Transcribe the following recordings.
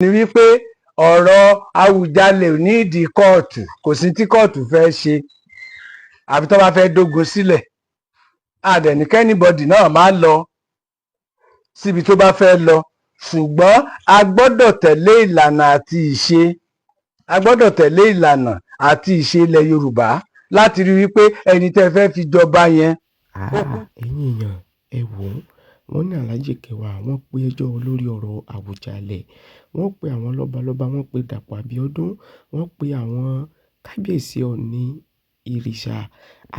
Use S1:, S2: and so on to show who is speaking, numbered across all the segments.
S1: Ni wípé ọ̀rọ̀ Àwùjalẹ̀ ò ní ìdí kóòtù, kò sí tí kóòtù fẹ́ ṣe àfi tó bá fẹ́ dógun sílẹ̀. Àdẹ̀nìkẹ́ anybody náà máa lọ síbi tó bá fẹ́ lọ, ṣùgbọ́n a gbọ́dọ̀ tẹ̀lé ìlànà àti ìṣe, a gbọ́dọ̀ tẹ̀lé ìlànà àti ìṣe ilẹ̀ Yorùbá láti rí wípé ẹni tẹ́ fẹ́ fi jọba yẹn.
S2: Ah, ẹ̀yin èèyàn, ẹ wò ó, wọ́n ní Alhaji Kẹwàá wọ́n pe ẹjọ́ lórí ọ̀rọ̀ Àwùjalẹ̀. Wọ́n pe àwọn lọ́balọ́ba, wọ́n pe Dàpọ̀ Abíọ́dún, wọ́n pe àwọn kábíyèsí Ọọ̀ni Ìrìṣà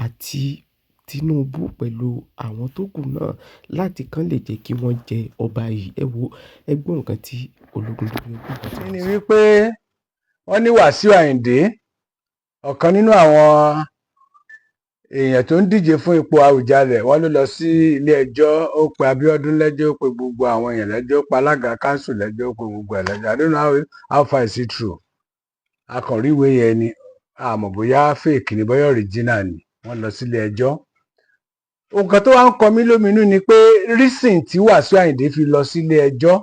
S2: àti Tinubu pẹ̀lú àwọn tó kù náà láti kàn lè jẹ́ kí wọ́n jẹ ọba yìí. Ẹ wo, ẹ gbọ́ nǹkan tí Ológundúdú, ẹ gbọ́ nǹkan tí
S1: ní
S2: wọ́n sọ.
S1: Wípé wọ́n ní Wàsíù Àyìndé, ọ̀kan nínú àwọn èèyàn tó ń díje fún ipò Àwùjalẹ̀, wọ́n ló lọ sí ilé ẹjọ́, ó pe Abíọ́dún lẹ́jọ́, ó pe gbogbo àwọn èèyàn lẹ́jọ́, ó pe alága council lẹ́jọ́, ó pe gbogbo ẹ̀ lẹ́jọ́. I don't know how far is it true. Akọ̀ríwé yẹn ni àmọ́ bóyá fake ni, bóyá original ni. Wọ́n lọ sílé ẹjọ́. Nǹkan tó wá ń kọ mí lóminú ni pé reason tí Wàsíù Àyìndé fi lọ sílé ẹjọ́,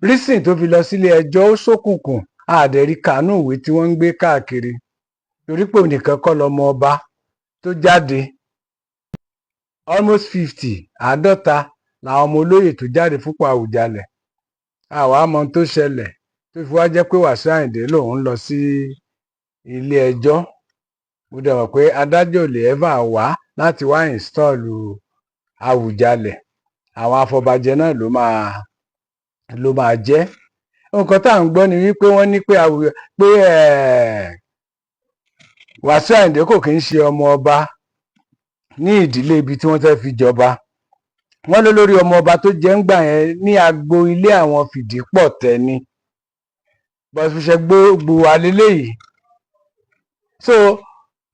S1: reason tó fi lọ sílé ẹjọ́, ó ṣókùnkùn. Àdẹ̀rí kàánú ìwé tí wọ́n ń gbé káàkiri, torí pé òun nìkan kọ́ lọmọ ọba tó jáde. Almost 50, 50 làwọn ọmọ olóyè tó jáde fúnpọ̀ Àwùjalẹ̀. Àwa mọ ohun tó ṣẹlẹ̀ tó fi wá jẹ́ pé Wàsíù Àyìndé lòun ń lọ sí ilé ẹjọ́. Mo dẹ̀ mọ̀ pé adájọ́ ò lè ever wá láti wá install Àwùjalẹ̀. Àwọn afọbajẹ náà ló máa jẹ́. Nǹkan tá à ń gbọ́ ni wípé wọ́n ní pé pé Wàsíù Àyìndé kò kí ń ṣe ọmọ ọba ní ìdílé ibi tí wọ́n fẹ́ fi jọba. Wọ́n lé lórí ọmọ ọba tó jẹ́ ń gbà yẹn ní agbo ilé àwọn Fìdípọ̀tẹ́ ni bọ́sùṣẹ́ gbòòwà lélẹ́yìí. So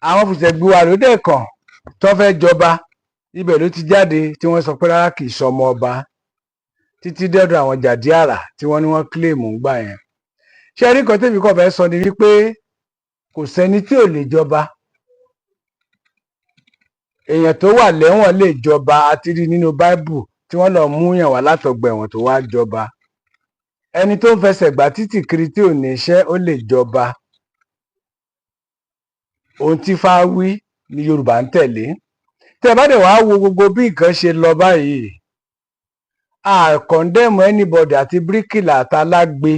S1: àwọn Fùṣẹ̀gbùwà ló dẹ̀ kàn tó fẹ́ jọba, ibẹ̀ ló ti jáde tí wọ́n sọ pé rárá, kì í ṣọmọ ọba, títí dẹ́dọ̀ àwọn Jàdíàrà tí wọ́n ní wọ́n claim ń gbà yẹn. Ṣé rí nǹkan tèmi kàn fẹ́ sọ ni wípé kò sẹ́ni tí ò lè jọba. Èèyàn tó wà lẹ́wọ̀n lè jọba. A ti rí nínú Báíbù tí wọ́n lọ mú yàn wá látọgbà ẹ̀wọ̀n tó wá jọba. Ẹni tó ń fẹsẹ̀ gbá títì kiri tí ò ní iṣẹ́, ó lè jọba. Ohun tí Ifá wí ni Yorùbá ń tẹ̀lé. Tẹ́ ẹ bá dẹ̀ wá wo gbogbo bí nǹkan ṣe lọ báyìí, a condemn anybody, àti bíríkìlà, àtàlágbe,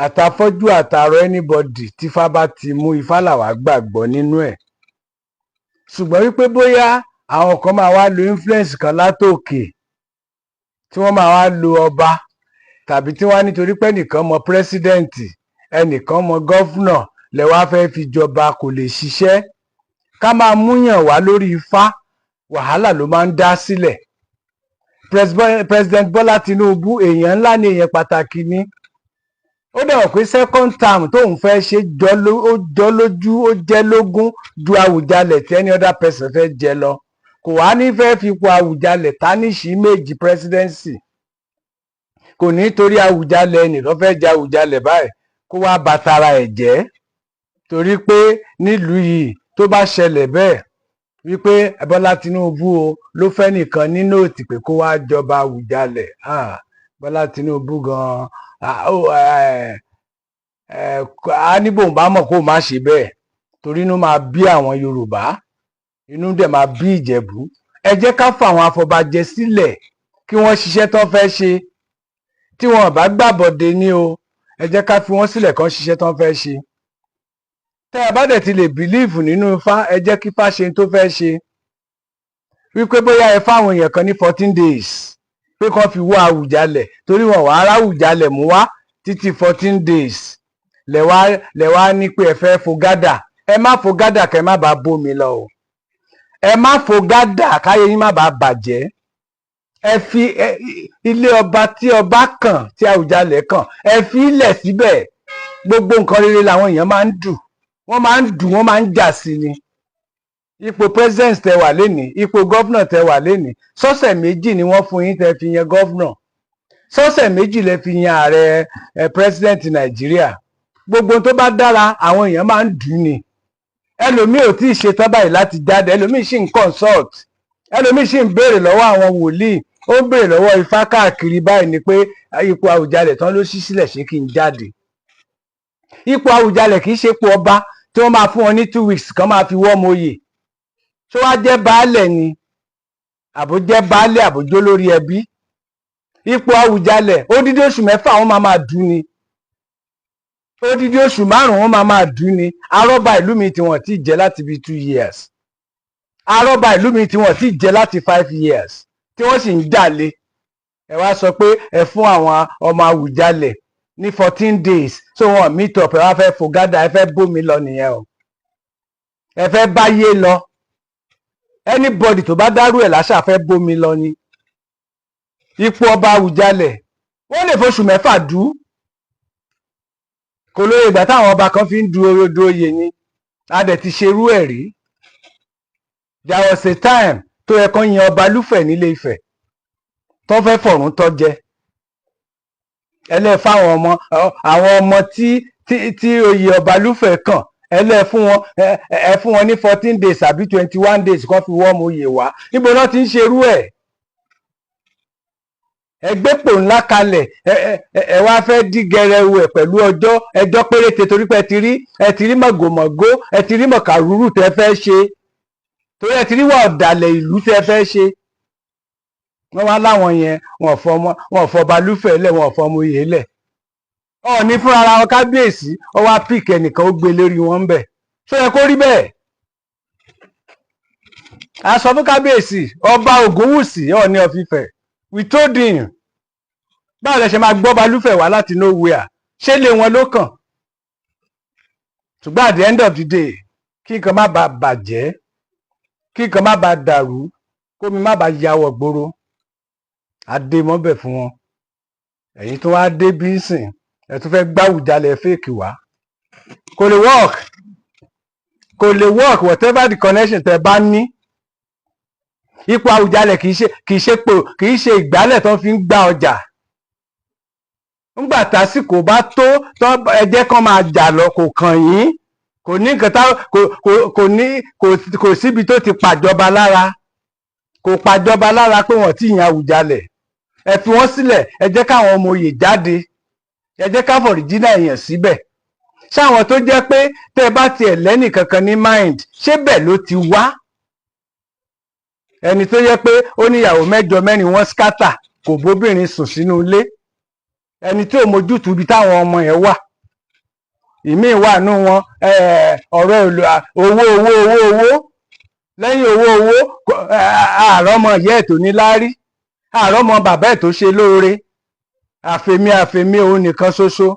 S1: àtàfọ́jú, àtàrọ, anybody tífá bá ti mú, Ifá làwa gbàgbọ́ nínú ẹ̀. Ṣùgbọ́n wípé bóyá àwọn kan máa wá lo influence kan látòkè, tí wọ́n máa wá lo ọba, tàbí tí wọ́n á nítorí pé ẹnìkan mọ president, ẹnìkan mọ governor, lẹ wá fẹ́ fi jọba, kò lè ṣiṣẹ́. Ká máa múyàn wá lórí Ifá, wàhálà ló máa ń dá sílẹ̀. President Bọ́lá Tinubu, èèyàn ńlá ni, èèyàn pàtàkì ni. Ó dẹ̀ mọ̀ pé second term tóun fẹ́ ṣe ó jọ lójú, ó jẹ́ lógún ju Àwùjalẹ̀ tí any other person fẹ́ jẹ lọ. Kò wá ní fẹ́ fipò Àwùjalẹ̀ tarnish image presidency. Kò ní torí Àwùjalẹ̀ ẹnìkan fẹ́ jẹ Àwùjalẹ̀ báyìí, kó wá bà tara ẹ̀ jẹ́, torí pé nílùú yìí, tó bá ṣẹlẹ̀ bẹ́ẹ̀ wípé Bọ́lá Tinubu o ló fẹ́ nìkan ní note pé kó wá jọba Àwùjalẹ̀, ah, Bọ́lá Tinubu gan-an á ní bóun bá mọ̀ kó má ṣe bẹ́ẹ̀, torí inú máa bí àwọn Yorùbá, inú dẹ̀ máa bí Ìjẹ̀bú. Ẹ jẹ́ ká fà àwọn afọbajẹ sílẹ̀ kí wọ́n ṣiṣẹ́ tán fẹ́ ṣe. Tí wọn bá gbàbọ̀dé ní o, ẹ jẹ́ ká fi wọ́n sílẹ̀ kán ṣiṣẹ́ tán fẹ́ ṣe. Tẹ́ ẹ bá dẹ̀ ti lè believe nínú Ifá, ẹ jẹ́ kí Ifá ṣe tó fẹ́ ṣe. Wípé bóyá ẹ fáwọn èèyàn kan ní 14 days pé kán fi wá Àwùjalẹ̀, torí wọn wàá ráwùjalẹ̀ mú wá títí 14 days, lẹ wá ní pé ẹ fẹ́ fo gádà. Ẹ má fo gádà, kẹ má bàa bómi lọ o. Ẹ má fo gádà, káyé yín má bàa bàjẹ́. Ẹ fi ilé ọba tí ọba kàn, tí Àwùjalẹ̀ kàn, ẹ fi ilẹ̀ síbẹ̀. Gbogbo nǹkan rere làwọn èèyàn máa ń dù, wọ́n máa ń dù, wọ́n máa ń jà sí ni. Ipò president tẹ wà lénìí, ipò governor tẹ wà lénìí, sọ́sẹ̀ 2 ni wọ́n fún yín tẹ fi yan governor, sọ́sẹ̀ 2 lẹ fi yan ààrẹ ẹ, president Nàìjíríà. Gbogbo tó bá dára, àwọn èèyàn máa ń dùn ni. Ẹlòmíì ò tí ì ṣetán báyìí láti jáde, ẹlòmíì sì ń consult, ẹlòmíì sì ń béèrè lọ́wọ́ àwọn wòlíì. Ó ń béèrè lọ́wọ́ Ifá káàkiri báyìí ni pé ipò Àwùjalẹ̀ tán ló ṣí sílẹ̀, ṣé kí n jáde? Ipò Àwùjalẹ̀ kì í ṣe ipò ọba tí wọ́n máa fún wọn ní 2 weeks kan máa fi wọ́ ọmọ oyè. Tó wá jẹ́ baálẹ̀ ni, àbó jẹ́ baálẹ̀, àbójó lórí ẹbí? Ipò Àwùjalẹ̀, odidi oṣù 6 wọ́n máa máa dún ni, odidi oṣù 5 wọ́n máa máa dún ni. Arọ́ba ìlú mi tí wọ́n ti jẹ́ láti bíi 2 years, arọ́ba ìlú mi tí wọ́n ti jẹ́ láti 5 years, tí wọ́n sì ń jalè. Ẹ wá sọ pé ẹ fún àwọn ọmọ Àwùjalẹ̀ ní 14 days, so wọn meet up. Ẹ wá fẹ́ fògádà, ẹ fẹ́ bómi lọ nìyẹn o, ẹ fẹ́ báyé lọ. Anybody tó bá dárú ẹ̀ láṣà fẹ́ bómi lọ ni. Ipò ọba Àwùjalẹ̀, wọ́n lè foṣù 6 dú. Kò lóye ìgbà táwọn ọba kan fi ń du orodò oyè ni. A dẹ̀ ti ṣerú ẹ̀ rí. There was a time tó yẹ kán yan ọba Lúfẹ̀ nílé Ifẹ̀ tó fẹ́ fọ̀rún tọ́ jẹ ẹlẹ́ fáwọn ọmọ, àwọn ọmọ tí oyè ọba Lúfẹ̀ kàn. Ẹlẹ́ fún wọn, ẹ fún wọn ní 14 days àbí 21 days kán fi wọ́ ọmọ oyè wá. Níbo náà ti ń ṣerú ẹ̀? Ẹ gbépò ńlá kalẹ̀, ẹ wá fẹ́ dí gẹrẹwu ẹ̀ pẹ̀lú ọjọ́ ẹjọ́ péréte, torí pé ẹ ti rí mọ̀gòmọ̀gó, ẹ ti rí mọ̀kàrúrù tẹ́ fẹ́ ṣe, torí ẹ ti rí wà ọ̀dàlẹ̀ ìlú tẹ́ fẹ́ ṣe. Wọ́n wá láwọn yẹn, wọn fọmọ, wọn fọba lúfẹ̀ lẹ̀, wọn fọmọ oyè lẹ̀. Ọ̀ọ́ni fúnra ara wọn, kábíyèsí, ó wá pick ẹnìkan, ó gbé lórí wọn bẹ̀. Ṣó yẹ kó rí bẹ́ẹ̀? A sọ fún kábíyèsí ọba Ògúnwùsì, Ọọ̀ni of Ifẹ̀. We told him, báwo lẹ ṣe máa gbọ́ balúfẹ̀ wá láti nowhere? Ṣé lé wọn ló kàn? Ṣùgbọ́n at the end of the day, kí nǹkan má bàa bàjẹ́, kí nǹkan má bàa dàrú, kómi má bàa yàwọ̀ gbòòrò, adé mọ́bẹ̀ fún wọn. Ẹ̀yin tó wá dé bí ń sìn, ẹ tún fẹ́ gbáwùjalẹ̀ fake wá. Kò lè work, kò lè work. Whatever the connection tẹ́ bá ní, ipò Àwùjalẹ̀ kì í ṣe pò, kì í ṣe ìgbálẹ̀ tó fi ń gbá ọjà. Ńgbà tásìkò bá tó tó, ẹ jẹ́ kán máa jà lọ, kò kàn yín. Kò ní nǹkan tá kò kò kò ní kò kò síbi tó ti pàjọba lára. Kò pàjọba lára pé wọ́n ti yan Àwùjalẹ̀. Ẹ fi wọ́n sílẹ̀, ẹ jẹ́ káwọn ọmọ oyè jáde, ẹ jẹ́ ká fọ̀rìjínà èèyàn síbẹ̀. Ṣáwọn tó jẹ́ pé tẹ́ ẹ bá tiẹ̀ lẹ́nì kankan ní mind, ṣé bẹ́ẹ̀ ló ti wá? Ẹni tó yẹ pé ó níyàwó mẹ́jọ, mẹ́rin, wọ́n scatter, kò bóbìnrin sùn sínú ilé, ẹni tí ò mójútùú ibi táwọn ọmọ yẹn wà, ìmíì wà nù wọn. Ọ̀rọ̀ owó, owó, owó, owó, lẹ́yìn owó, owó, àrọ́mọ ìyá ẹ̀ tó ní láárí, àrọ́mọ bàbá ẹ̀ tó ṣe lóore, àfèmí àfèmí, òun nìkan ṣoṣo.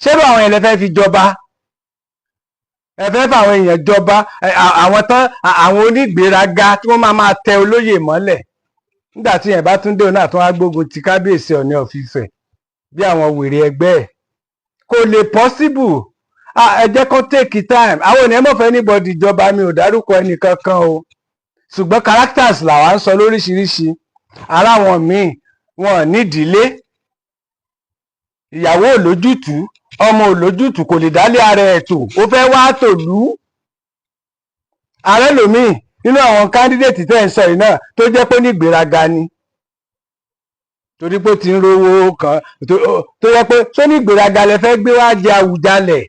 S1: Ṣé bí àwọn yẹn lè fẹ́ fi jọba? Ẹ fẹ́ fáwọn èèyàn jọba, àwọn tán, àwọn onígbéraga tí wọ́n máa máa tẹ olóyè mọ́lẹ̀. Nígbà tí yẹn bá tún dé, òun náà tún wá gbógun ti kábíyèsí Ọọ̀ni of Ifẹ̀ bí àwọn wèrè ẹgbẹ́ ẹ̀. Kò lè possible. Ẹ jẹ́ kó take time. Àwọn ènìyàn mọ̀ fẹ́ anybody ìjọba. Mi ò dárúkọ ẹnì kankan o, ṣùgbọ́n characters làwa ń sọ lóríṣiríṣi. Ara wọn míì, wọn nídìílé, ìyàwó ò lójútùú, ọmọ ò lójútùú, kò lè dálé ara ẹ̀ tò, ó fẹ́ wá tòlú. Ààrẹ lòmíì nínú àwọn candidate tẹ́ ń sọ yìí náà tó jẹ́ pé ní ìgbéraga ni, torí pé ó ti ń rówó kan, tó yẹ pé tó ní ìgbéraga lẹ fẹ́ gbé wá jẹ Àwùjalẹ̀.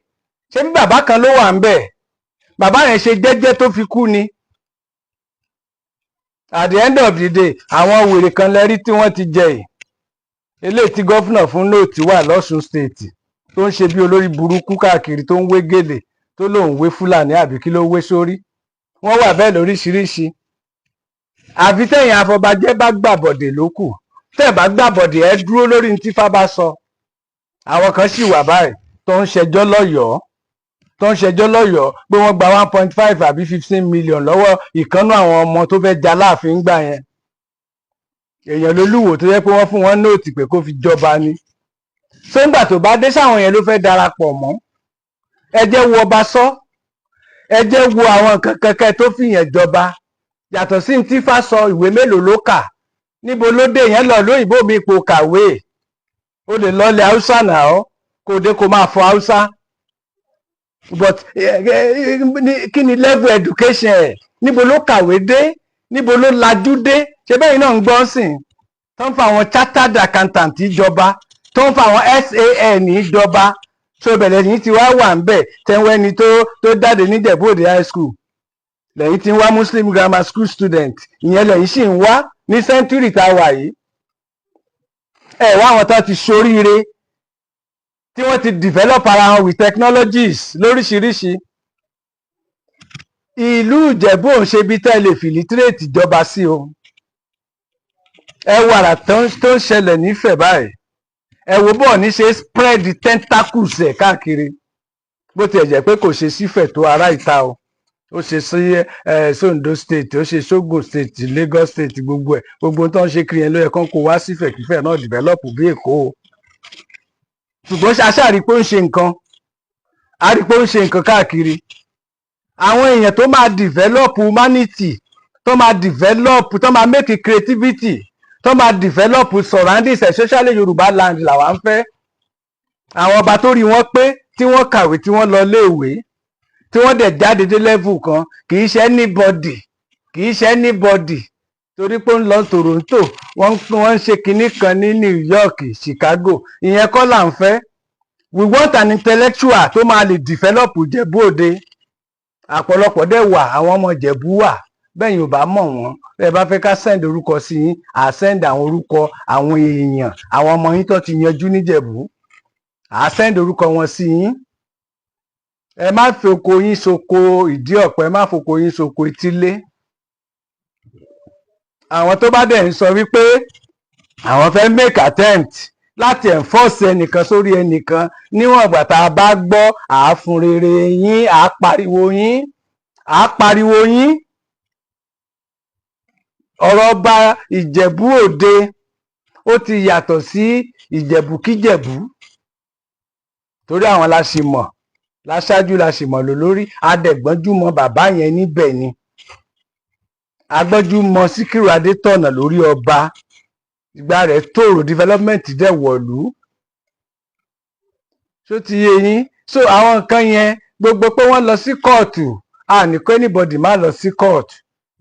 S1: Ṣé bí bàbá kan ló wà ń bẹ̀? Bàbá yẹn ṣe jẹ́jẹ́ tó fi kú ni. At the end of the day, àwọn wèrè kan lẹ́rí tí wọ́n ti jẹ yìí. Eléyìí tí governor fún note wà lọ́sùn State, tó ń ṣe bí olórí burúkú káàkiri, tó ń wé gèlè, tó lóun wé Fúlàní, àbí kí ló wé sórí. Wọ́n wà bẹ́ẹ̀ lóríṣiríṣi. Àfi tẹ̀yìn afọbajẹ́ bá gbàbọ̀dè ló kù. Tẹ́ ẹ̀ bá gbàbọ̀dè, ẹ dúró lórí ní tífá bá sọ. Àwọn kan sì wà báyìí tó ń ṣẹjọ́ lọ́yọ̀ọ́, tó ń ṣẹjọ́ lọ́yọ̀ọ́ pé wọ́n gba 1.5 àbí 15 million lọ́wọ́ ìkànnú àwọn ọmọ tó fẹ́ ja láàfin gbà yẹn. Èèyàn lolúwo tó yẹ pé wọ́n fún wọn note pé kó fi jọba ni. Sóńgbà tó bá dé, sáwọn yẹn ló fẹ́ darapọ̀ mọ́? Ẹ jẹ́ wo ọba sọ, ẹ jẹ́ wo àwọn nǹkan kankan tó fìyàn jọba yàtọ̀ sí ní tífá sọ. Ìwé mélòó ló kà? Níbo ló dé yẹn lọ lóyìnbó mi ipò kàwé? Ó lè lọlẹ̀ Haúsá náà, kó dé kó máa fọ Haúsá, but kí ni level education ẹ̀? Níbo ló kàwé dé? Níbo ló lajú dé? Ṣé bẹ́ẹ̀ náà ń gbọ́ sìn? Tó ń fa àwọn chartered accountant jọba, tó ń fa àwọn SAN jọba. So bẹ̀rẹ̀ yìí ti wá wà ń bẹ̀ tẹ́wọ́ ẹni tó jáde níjẹ̀bú Òde high school lẹ́yìn tí ń wá, Muslim grammar school student, ìyẹn lẹ́yìn sì ń wá ní century tá a wà yìí. Ẹ wá àwọn tó ti ṣoríire, tí wọ́n ti develop ara wọn with technologies lóríṣiríṣi. Ìlú Ìjẹ̀bú ò ń ṣe ibi tẹ́ ẹ lè fi illiterate jọba sí o. Ẹ wo àrà tó ń ṣẹlẹ̀ nífẹ̀ẹ́ báyìí. Ẹ wo bọ́ọ̀ ní ṣe spread tentacles ẹ̀ káàkiri. Bó tiẹ̀ jẹ́ pé kò ṣe sífẹ̀ tó ará ìta o, ó ṣe sí ẹ Ondo State, ó ṣe Sógùn State, Lagos State, gbogbo ẹ, gbogbo tó ń ṣe kiri yẹn ló yẹ kán kó wá sífẹ̀, kífẹ̀ náà develop bí Èkó o. Ṣùgbọ́n ṣaṣáà rí pé ó ń ṣe nǹkan, a rí pé ó ń ṣe nǹkan káàkiri. Àwọn èèyàn tó máa develop humanity, tó máa develop, tó máa make creativity, tó máa develop surroundings, especially Yorùbá land, làwa ń fẹ́. Àwọn ọba tó rí wọn pé, tí wọ́n kàwé, tí wọ́n lọ léèwé, tí wọ́n dẹ̀ jáde dé level kan. Kì í ṣe anybody, kì í ṣe anybody torí pé ó ń lọ Toronto, wọ́n ń ṣe kinní kan ní New York, Chicago, ìyẹn kọ́ là ń fẹ́. We want an intellectual tó máa lè develop Ìjẹ̀bú Òde. Àpọ̀lọpọ̀ dẹ̀ wà, àwọn ọmọ Ìjẹ̀bú wà bẹ́ẹ̀ yóò bá mọ̀ wọ́n. Bẹ́ẹ̀ bá fẹ́ ká send orúkọ sí yín, à send àwọn orúkọ àwọn èèyàn, àwọn ọmọ yín tó ti yanjú níjẹ̀bú, à send orúkọ wọn sí yín. Ẹ má fi oko yín soko ìdí ọ̀pẹ, ẹ má foko yín soko etílé. Àwọn tó bá dẹ̀ ń sọ wípé àwọn fẹ́ make attempt láti enforce ẹnìkan sórí ẹnìkan, níwọ̀n ìgbà tá a bá gbọ́ àáfún rere yín, àá pariwo yín, àá pariwo yín. Ọ̀rọ̀ ọba Ìjẹ̀bú Òde, ó ti yàtọ̀ sí ìjẹ̀bùkíjẹ̀bú, torí àwọn la ṣì mọ̀ láṣáájú, la ṣì mọ̀ lólórí. Adẹ̀gbọ́njú mọ bàbá yẹn níbẹ̀ ni agbọ́njú mọ Síkírù Adétọ̀nà lórí ọba. Ìgbà rẹ̀ tòrò, development dẹ̀ wọ̀lú. Ṣó ti yé yín? So àwọn nǹkan yẹn gbogbo pé wọ́n lọ sí kóòtù, a ní kó anybody má lọ sí court.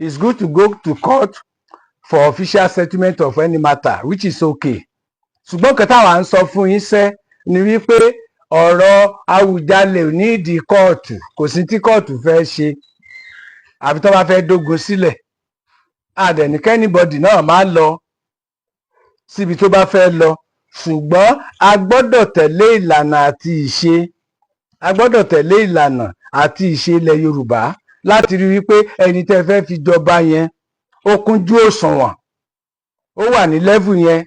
S1: It's good to go to court for official settlement of any matter, which is okay. Ṣùgbọ́n nǹkan táwa ń sọ fún yín sẹ́ ni wípé ọ̀rọ̀ Àwùjalẹ̀ ò ní ìdí kóòtù. Kò sí tí kóòtù fẹ́ ṣe, àfi tó bá fẹ́ dógun sílẹ̀. Àdẹ̀nìkẹ́ anybody náà má lọ síbi tó bá fẹ́ lọ, ṣùgbọ́n a gbọ́dọ̀ tẹ̀lé ìlànà àti ìṣe, a gbọ́dọ̀ tẹ̀lé ìlànà àti ìṣe ilẹ̀ Yorùbá láti rí wípé ẹni tẹ́ fẹ́ fi jọba yẹn, ó kúnjú òṣùwọ̀n, ó wà ní level yẹn.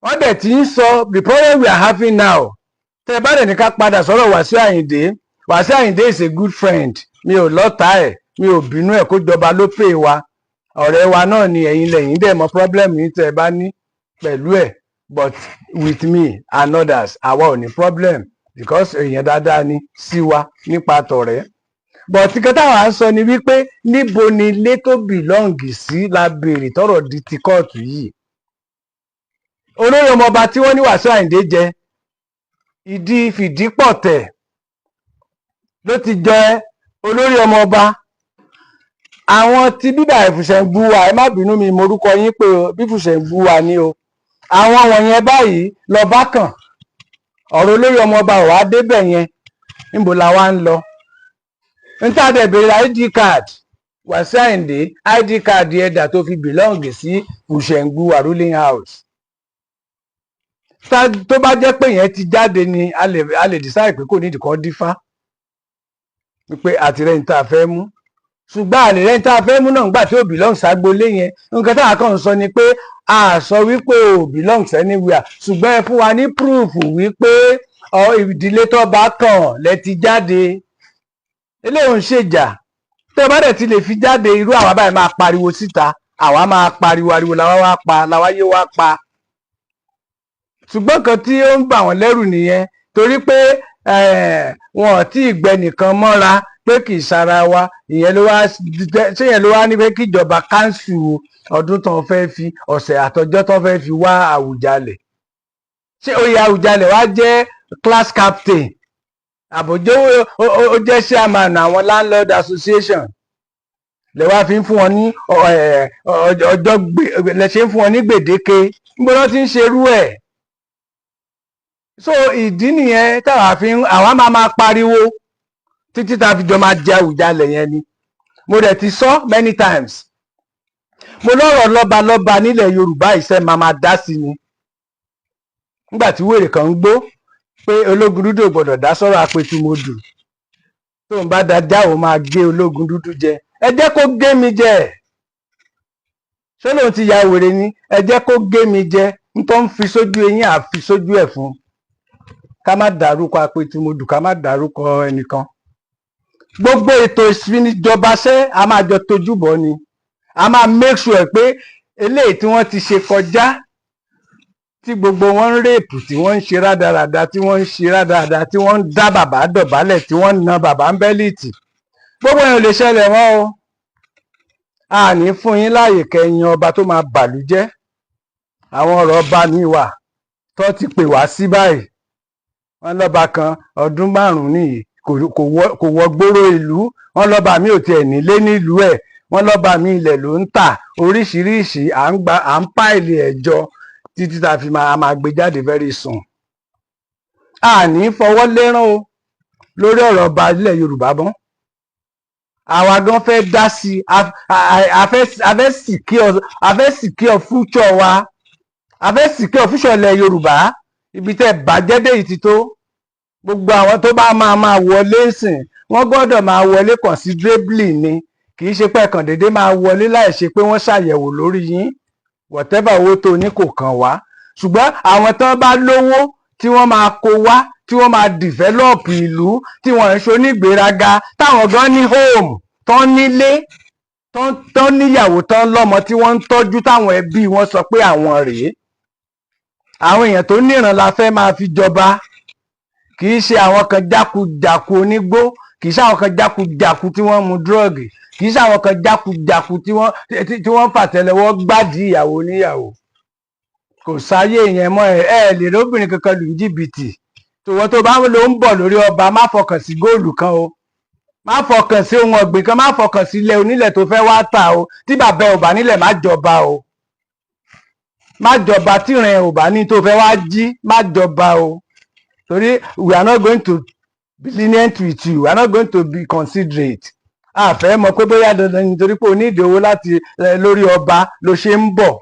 S1: Wọ́n dẹ̀ ti ń sọ the problem we are having now. Tẹ́ ẹ bá dẹ̀ ní ká padà sọ̀rọ̀ Wàsíù Àyìndé, Wàsíù Àyìndé is a good friend. Mi ò lọ́tàá ẹ̀, mi ò bínú ẹ̀. Kó jọba ló pè wá, ọ̀rẹ́ wa náà ni. Ẹ̀yin lẹ́yìn dẹ̀ mọ̀ problem yìí tẹ́ ẹ bá ní pẹ̀lú ẹ̀, but with me and others, àwa ò ní problem because èèyàn dáadáa ni sí wa nípa tọ̀rẹ́. But nǹkan táwa ń sọ ni wípé níbo ni ilé tó belong sí la béèrè tọrọ di ti kóòtù yìí. Olórí ọmọọba tí wọ́n ní Wàsíù Àyìndé jẹ, ìdí fìdípọ̀tẹ̀ ló ti jẹ olórí ọmọọba. Àwọn tí bíbà ìfùsẹ̀ǹgbùwà, ẹ má bínú, mi morúkọ yín pé o, bí fùsẹ̀ǹgbùwà ni o. Àwọn wọ̀nyẹn báyìí lọ bá kàn ọ̀rọ̀ olórí ọmọọba ò wá débẹ̀ yẹn. Níbo la wá ń lọ? Níta dẹ̀ béèrè ID card Wàsíù Àyìndé, ID card ẹ̀dà tó fi belong sí fùsẹ̀ǹgbùwà ruling house. Tó bá jẹ́ pé yẹn ti jáde ni, a lè decide pé kò ní ìdíkọ́ dífá wípé àtìrẹ́yìn tá a fẹ́ mú. Ṣùgbọ́n àlèrẹ́yìn tá a fẹ́ mú náà nígbà tí ò belong ságbolé yẹn. Nǹkan táwa kàn ń sọ ni pé a sọ wípé ò belong anywhere, ṣùgbọ́n ẹ fún wa ní proof wípé ìdílé tó bá kàn lẹ ti jáde. Eléyìí ń ṣèjà. Tẹ́ bá dẹ̀ ti lè fi jáde, irú àwa báyìí máa pariwo síta, àwa máa pariwo, ariwo làwa wá pa, làwa yé wá pa. Ṣùgbọ́n nǹkan tí ó ń bà wọ́n lẹ́rù nìyẹn, torí pé wọn ò tí ì gbẹ nìkan mọ́ra pé kì í ṣara wa. Ìyẹn ló wá ṣé, yẹn ló wá ní pé kíjọba cancel ọdún tó ń fẹ́ fi ọ̀sẹ̀ àtọjọ́ tó ń fẹ́ fi wá Àwùjalẹ̀. Ṣé oyè Àwùjalẹ̀ wá jẹ́ class captain, àbójó ó jẹ́ chairman àwọn landlord association? Lẹ wá fi ń fún wọn ní ọjọ́, lẹ ṣe ń fún wọn ní gbèdéke. Níbo ló ti ń ṣerú ẹ̀? So ìdí nìyẹn táwa fi ń, àwa máa pariwo títí tá a fi jọ máa jẹ Àwùjalẹ̀ yẹn ni. Mo dẹ̀ ti sọ many times, mo lọ́rọ̀ lọ́balọ́ba nílẹ̀ Yorùbá, ìṣe máa dá sí ni. Nígbà tí wèrè kan ń gbó pé ológun dúdú ò gbọ́dọ̀ dá sọ́rọ̀ apẹtumọdù, tóun bá dájá òun máa gé ológun dúdú jẹ. Ẹ jẹ́ kó gé mi jẹ. Ṣé lóun ti ya wèrè ni? Ẹ jẹ́ kó gé mi jẹ. N tó ń fi sójú eyín, àfi sójú ẹ̀ fún. Ká má dárúkọ apẹtumọdù, ká má dárúkọ ẹnìkan. Gbogbo ètò ìfinijọbaṣẹ́, a máa jọ tójú bọ̀ ni. A máa make sure pé eléyìí tí wọ́n ti ṣe kọjá, tí gbogbo wọn ń rape, tí wọ́n ń ṣe rádaràda, tí wọ́n ń ṣe rádaràda, tí wọ́n ń dá bàbá dọ̀bálẹ̀, tí wọ́n ń na bàbá ń belt, gbogbo yẹn ò lè ṣẹlẹ̀ mọ́ o. A ní fún yín láàyè kẹyìn ọba tó máa bàlújẹ́. Àwọn ọ̀rọ̀ ọba mi wà tó ti pè wá sí báyìí. Wọ́n lọ́ba kan, ọdún 5 nìyí, kò wọ gbòòrò ìlú. Wọ́n lọ́ba mi ò tiẹ̀ nílé nílùú ẹ̀. Wọ́n lọ́ba mi, ilẹ̀ ló ń tà. Oríṣiríṣi à ń gba, à ń pile ẹ̀ jọ títí tá a fi máa gbé jáde very soon. A ní fọwọ́ lérán o lórí ọ̀rọ̀ ọba ilẹ̀ Yorùbá mọ́. Àwa gan fẹ́ dá sí i. A fẹ́ secure future wa, a fẹ́ secure future ilẹ̀ Yorùbá. Ibi tẹ́ bàjẹ́ dé yìí ti tó. Gbogbo àwọn tó bá máa wọlé sìn, wọ́n gbọ́dọ̀ máa wọlé considerably ni. Kì í ṣe pé ẹ̀kàn déédéé máa wọlé láì ṣe pé wọ́n ṣàyẹ̀wò lórí yín. Whatever owó tó ní kò kàn wá, ṣùgbọ́n àwọn tán bá lówó tí wọ́n máa kó wá, tí wọ́n máa develop ìlú, tí wọ́n ń ṣe onígbéraga, táwọn gan ní home, tán nílé, tán níyàwó, tán lọ́mọ tí wọ́n ń tọ́jú, táwọn ẹbí wọn sọ pé àwọn rèé, àwọn èèyàn tó níran la fẹ́ máa fi jọba. Kì í ṣe àwọn kan jákujàku onígbó, kì í ṣe àwọn kan jákujàku tí wọ́n mu drug, kì í ṣe àwọn kan jákujàku tí wọ́n fàtẹ́lẹwọ́ gbádìí ìyàwó oníyàwó. Kò sáyé yẹn mọ́. Ẹ ẹ lè róbìnrin kankan lù ní jìbìtì. Tòwọ́n tó bá ló ń bọ̀ lórí ọba, má fọkàn sí góòlù kan o, má fọkàn sí ohun ọ̀gbìn kan, má fọkàn sí ilẹ̀ onílẹ̀ tó fẹ́ wá tà o. Tí bàbá ẹ ò bá nílẹ̀, má jọba o, má jọba. Tíran ẹ ò bá ní tó fẹ́ wá jí, má jọba o, torí we are not going to be lenient with you, we are not going to be considerate. A fẹ́ mọ̀ pé bóyá dandan nítorí pé o ní ìdí owó láti lórí ọba ló ṣe ń bọ̀.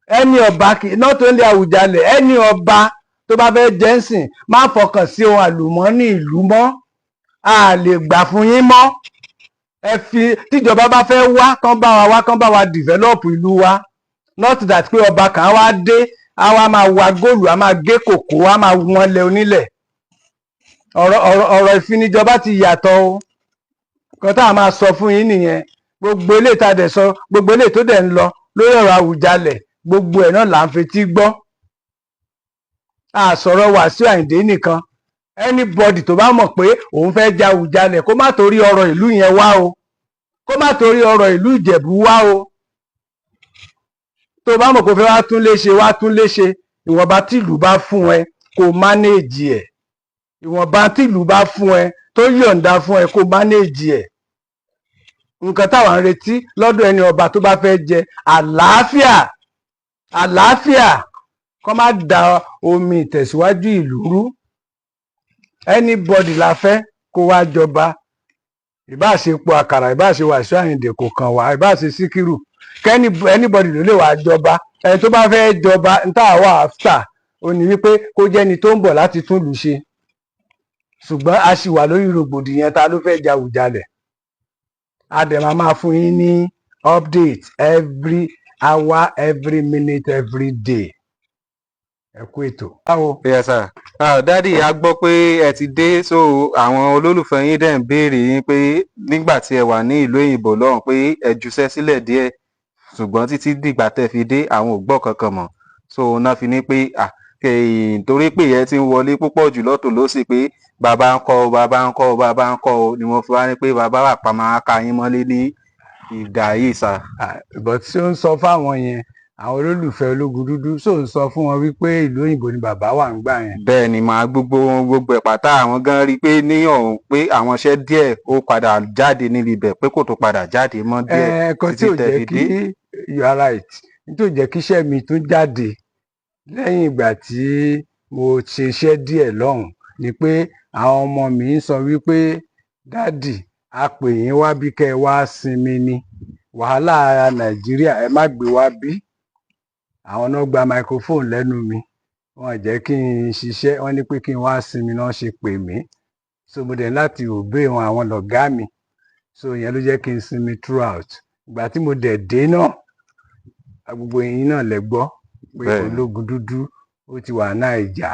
S1: Ẹni ọba kì, not only Àwùjalẹ̀, ẹni ọba tó bá fẹ́ jẹ́sìn, má fọkàn sí ohun àlùmọ́ọ́nì ìlú mọ́. A lè gbà fún yín mọ́. Ẹ fi tíjọba bá fẹ́ wá, kán bá wa wá, kán bá wa develop ìlú wa, not that pé ọba kan wá dé, á wá máa wa góòlù, á máa gé kòkó, á máa wọ́n lẹ onílẹ̀. Ọ̀rọ̀ ìfinijọba ti yàtọ̀ o. Kan tá a máa sọ fún yín nìyẹn. Gbogbo eléyìí tá a dẹ̀ sọ, gbogbo eléyìí tó dẹ̀ ń lọ lórí ọ̀rọ̀ Àwùjalẹ̀, gbogbo ẹ̀ náà là ń fetí gbọ́. A sọ̀rọ̀ Wàsíù Àyìndé nìkan. Anybody tó bá mọ̀ pé òun fẹ́ jẹ Àwùjalẹ̀, kó má torí ọ̀rọ̀ ìlú yẹn wá o, kó má torí ọ̀rọ̀ ìlú Ìjẹ̀bú wá o. Tó bá mọ̀ pé ó fẹ́ wá tún léṣe, wá tún léṣe. Ìwọ̀nba tìlú bá fún ẹ, kó manage ẹ̀. Ìwọ̀nba tìlú bá fún ẹ, tó yọ̀ǹda fún ẹ, kó manage ẹ̀. Nǹkan táwa ń retí lọ́dọ̀ ẹni ọba tó bá fẹ́ jẹ, àlàáfíà, àlàáfíà, kó má da omi ìtẹ̀síwájú ìlú rú. Anybody la fẹ́ kó wá jọba, ìbáà ṣe epo àkàrà, ìbáà ṣe Wàsíù Àyìndé, kò kàn wá, ìbáà ṣe Síkírù, kẹ́ni anybody ló lè wá jọba. Ẹni tó bá fẹ́ jọba, n tá wà after ó ní wípé kó jẹ́ ẹni tó ń bọ̀ láti tún ìlú ṣe. Ṣùgbọ́n a ṣì wà lórí rògbòdìyàn ta ló fẹ́ jẹ Àwùjalẹ̀. A dẹ̀ máa fún yín ní update every hour, every minute, every day. Ẹ kú ètò. Báwo?
S3: Yes sir. Ah, daddy, a gbọ́ pé ẹ ti dé, so àwọn olólùfẹ́ yín dẹ̀ ń béèrè yín pé nígbà tí ẹ wà ní ìlú òyìnbó lọ́hùn pé ẹ juṣẹ́ sílẹ̀ díẹ̀, ṣùgbọ́n títí dìgbà tẹ́ fi dé, àwọn ò gbọ́ kankan mọ́. So náà fi ní pé torí pé ẹ ti ń wọlé púpọ̀ jù lọ́tọ̀ lọ́sì pé bàbá ń kọ́ o, bàbá ń kọ́ o, bàbá ń kọ́ o, ni wọ́n fi wá ní pé bàbá wà pa máa ka yín mọ́lé ní ìgbà yìí sà.
S1: But tí ó ń sọ fáwọn yẹn, Àwọn olólùfẹ́ Ológun Dúdú sò ń sọ fún wọn wípé ìlú òyìnbó ni bàbá wà ń gbà yẹn.
S3: Bẹ́ẹ̀ ni, màá gbogbo wọn, gbogbo ẹ̀ pátá, àwọn gan rí i pé ní ọ̀hún pé àwọn iṣẹ́ díẹ̀ ó padà jáde níbi ibẹ̀, pé kò tó padà jáde mọ́ díẹ̀
S1: Ẹ̀ẹ̀kan tí
S3: títí
S1: ò
S3: tẹ́
S1: jẹ́
S3: fi
S1: kí
S3: dé.
S1: You are right. Ní tó jẹ́ kí iṣẹ́ mi tún jáde lẹ́yìn ìgbà tí mo ṣe iṣẹ́ díẹ̀ lọ́hùn ni pé àwọn ọmọ mi ń sọ wípé, "Daddy, a pè yín wá bí kẹ́ ẹ wá sinmi ni. Wàhálà Nàìjíríà, ẹ má gbé wá bí." Àwọn náà gba microphone lẹ́nu mi, wọn jẹ́ kí n ṣiṣẹ́. Wọ́n ní pé kí n wá sinmi náà ṣe pè mí, so mo dẹ̀ ní láti obey wọn, àwọn lọ̀gá mi. So ìyẹn ló jẹ́ kí n sinmi throughout. Ìgbà tí mo dẹ̀ dé náà, gbogbo yín náà lẹ gbọ́ pé Ológun Dúdú ó ti wà Naija.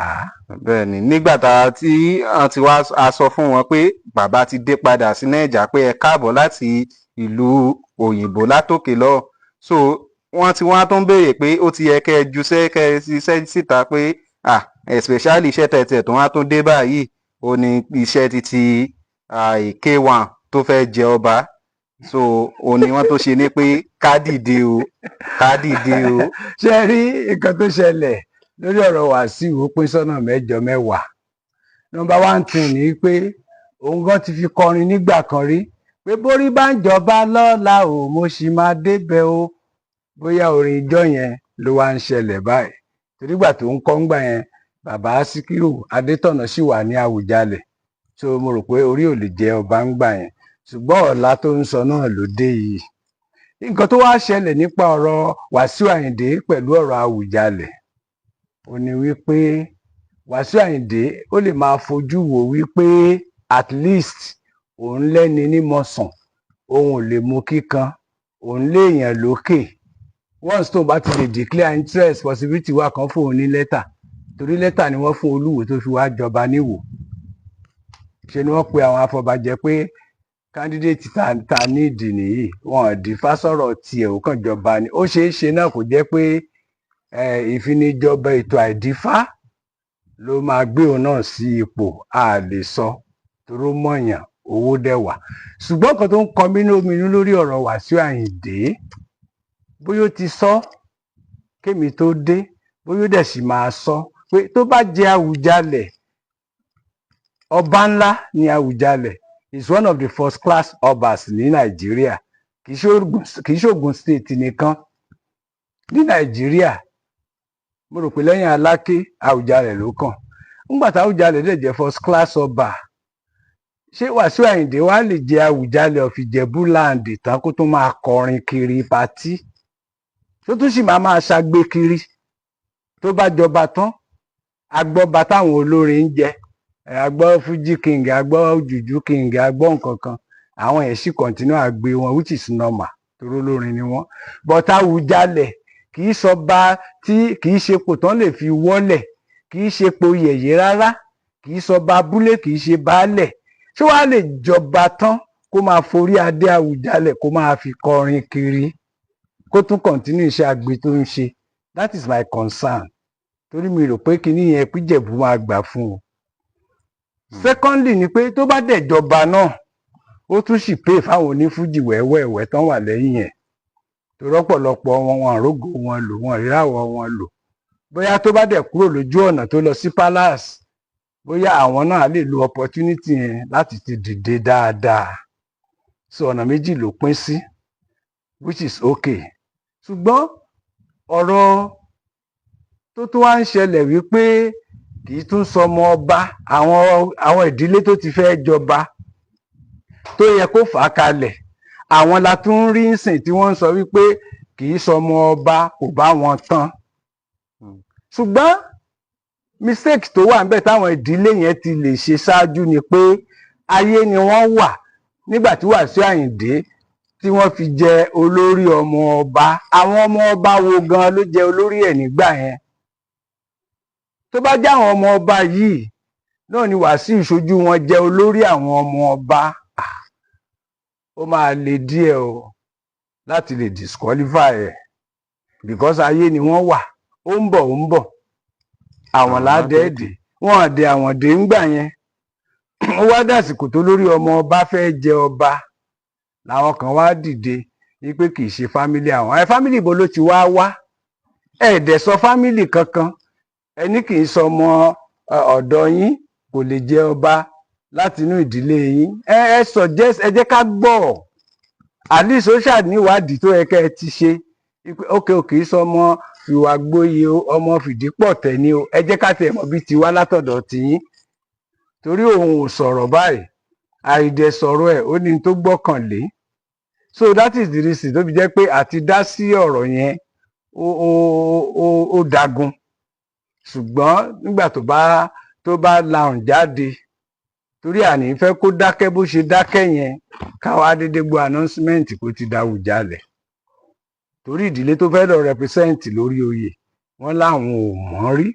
S3: Bẹ́ẹ̀ ni, nígbà tá a tí wọ́n ti wá a sọ fún wọn pé bàbá ti dé padà sí Naija, pé ẹ káàbọ̀ láti ìlú òyìnbó látòkè lọ. So wọ́n ti wá tó ń béèrè pé ó ti yẹ kẹ́ ẹ juṣẹ́, kẹ́ ẹ ṣiṣẹ́ síta, pé ah, especially iṣẹ́ tẹ̀tẹ̀ tó wá tún dé báyìí, ó ní iṣẹ́ títí K1 tó fẹ́ jẹ ọba. So ó ní wọ́n tó ṣe ní pé ká dìde o, ká dìde o.
S1: Ṣé ẹ rí nǹkan tó ṣẹlẹ̀ lórí ọ̀rọ̀ Wàsíù? Ó pín sọ́nà mẹ́jọ, mẹ́wàá. Number one thing ni pé òun gan ti fi kọrin nígbà kan rí pé borí bá ń jọba lọ́la o, mo sì máa débẹ̀ o. Bóyá orin ijọ́ yẹn ló wá ń ṣẹlẹ̀ báyìí, torí gbà tó ń kọ́ ńgbà yẹn, bàbá Síkírù Adétọ̀nà sì wà ní Àwùjalẹ̀. So mo rò pé orí ò lè jẹ ọba ńgbà yẹn, ṣùgbọ́n ọ̀la tó ń sọ náà ló dé yìí. Nǹkan tó wá ṣẹlẹ̀ nípa ọ̀rọ̀ Wàsíù Àyìndé pẹ̀lú ọ̀rọ̀ Àwùjalẹ̀, ó ní wípé Wàsíù Àyìndé ó lè máa fojú wò wípé at least òun lẹ́ni ní mọ̀sán, òun ò lè mú kíkan, òun léèyàn lókè. Once tó bá ti lè declare interest, possibility wà kan fún òun ní lẹ́tà, torí lẹ́tà ni wọ́n fún Olúwo tó fi wá jọba níwò. Ṣe ni wọ́n pe àwọn afọbajẹ pé candidate ta nídìí nìyí. Wọn ò dífá sọ̀rọ̀ tiẹ̀, ó kàn jọba ni. Ó ṣeé ṣe náà kò jẹ́ pé ìfinijọba ètò àìdífá ló máa gbé òun náà sí ipò, a lè sọ, toró mọ̀yàn, owó dẹ̀ wà. Ṣùgbọ́n nǹkan tó ń kọ mí lóminú lórí ọ̀rọ̀ Wàsíù Àyìndé, bóyá ó ti sọ kémi tó dé, bóyá ó dẹ̀ sì máa sọ, pé tó bá jẹ Àwùjalẹ̀, ọba ńlá ní Àwùjalẹ̀, is one of the first class obas ní Nàìjíríà. Kì í ṣe Ògùn State nìkan, ní Nàìjíríà, mo rò pé lẹ́yìn Aláké, Àwùjalẹ̀ ló kàn. Ńgbà tí Àwùjalẹ̀ dẹ̀ jẹ́ first class ọba, ṣé Wàsíù Àyìndé wá lè jẹ Àwùjalẹ̀ of Ìjẹ̀bú land tán, kó tó máa kọrin kiri party, tó tún sì máa máa ṣagbe kiri? Tó bá jọba tán, agbọ́ba táwọn olórin ń jẹ, agbọ́ Fuji king, agbọ́ Jùjú king, agbọ́ nǹkan kan, àwọn yẹn sì continue àgbé wọn, which is normal, torí olórin ni wọ́n. But Àwùjalẹ̀ kì í sọba tí kì í ṣe kò tán lè fi wọ́lẹ̀, kì í ṣe po yẹ̀yẹ́ rárá, kì í sọba abúlé, kì í ṣe baálẹ̀. Ṣé wàá lè jọba tán, kó máa forí adé Àwùjalẹ̀, kó máa fi kọrin kiri, kó tún continue iṣẹ́ àgbè tó ń ṣe? That is my concern, torí mi rò pé kinní yẹn píjẹ̀bú máa gbà fún un. Secondly ni pé tó bá dẹ̀ jọba náà, ó tún sì pay fáwọn onífújì wẹ́wẹ́wẹ́ tán wà lẹ́yìn ẹ̀, torí ọ̀pọ̀lọpọ̀ wọn, wọn àrógò wọn lò, wọn ríràwọ̀ wọn lò. Bóyá tó bá dẹ̀ kúrò lójú ọ̀nà tó lọ sí palace, bóyá àwọn náà lè lo opportunity yẹn láti ti dìde dáadáa. So ọ̀nà méjì ló pín sí, which is okay. Ṣùgbọ́n ọ̀rọ̀ tó tún wá ń ṣẹlẹ̀ wípé kì í tún sọmọ ọba, àwọn ìdílé tó ti fẹ́ jọba tó yẹ kó fà á kalẹ̀, àwọn la tún ń rí nsìn tí wọ́n ń sọ wípé kì í sọmọ ọba, kò bá wọn tán. Ṣùgbọ́n mistake tó wà níbẹ̀ táwọn ìdílé yẹn ti lè ṣe ṣáájú ni pé ayé ni wọ́n wà nígbà tí Wàsíù Àyìndé tí wọ́n fi jẹ olórí ọmọ ọba. Àwọn ọmọ ọba wo gan ló jẹ olórí ẹ̀ nígbà yẹn? Tó bá jẹ́ àwọn ọmọ ọba yìí náà ni Wàsíù ṣojú wọn jẹ olórí àwọn ọmọ ọba, ó máa le díẹ̀ o láti lè disqualify ẹ̀, because ayé ni wọ́n wà. Ó ń bọ̀, ó ń bọ̀, àwọn ládẹ́ẹ̀dẹ̀ wọ́n àdẹ àwọn dé ńgbà yẹn. Ó wá dàsìkò tó lórí ọmọ ọba fẹ́ jẹ ọba, làwọn kan wá dìde wípé kì í ṣe family àwọn. Ẹ family ibo ló ti wá wá? Ẹ dẹ̀ sọ family kankan. Ẹni kì í sọmọ ọ̀dọ̀ yín, kò lè jẹ ọba láti inú ìdílé yín. Ẹ suggest, ẹ jẹ́ ká gbọ́. At least ó ṣàníwádìí tó yẹ kẹ́ ẹ ti ṣe. Ok, o kì í sọmọ fìwà gboyè o, ọmọ fìdípọ̀tẹ̀ ni o. Ẹ jẹ́ ká tiẹ̀ mọ̀ bí tiwa látọ̀dọ̀ tiyín, torí òun ò sọ̀rọ̀ báyìí. Àìdẹ̀ sọ̀rọ̀ ẹ̀, ó ní tó gbọ́kànlé. So that is the reason tó fi jẹ́ pé àti dá sí ọ̀rọ̀ yẹn, ó dagun. Ṣùgbọ́n nígbà tó bá lahùn jáde, torí àní fẹ́ kó dákẹ́ bó ṣe dákẹ́ yẹn, káwa dédé gbọ́ announcement kó ti dáwùjalẹ̀, torí ìdílé tó fẹ́ lọ represent lórí oyè, wọ́n láwọn ò mọ̀ rí.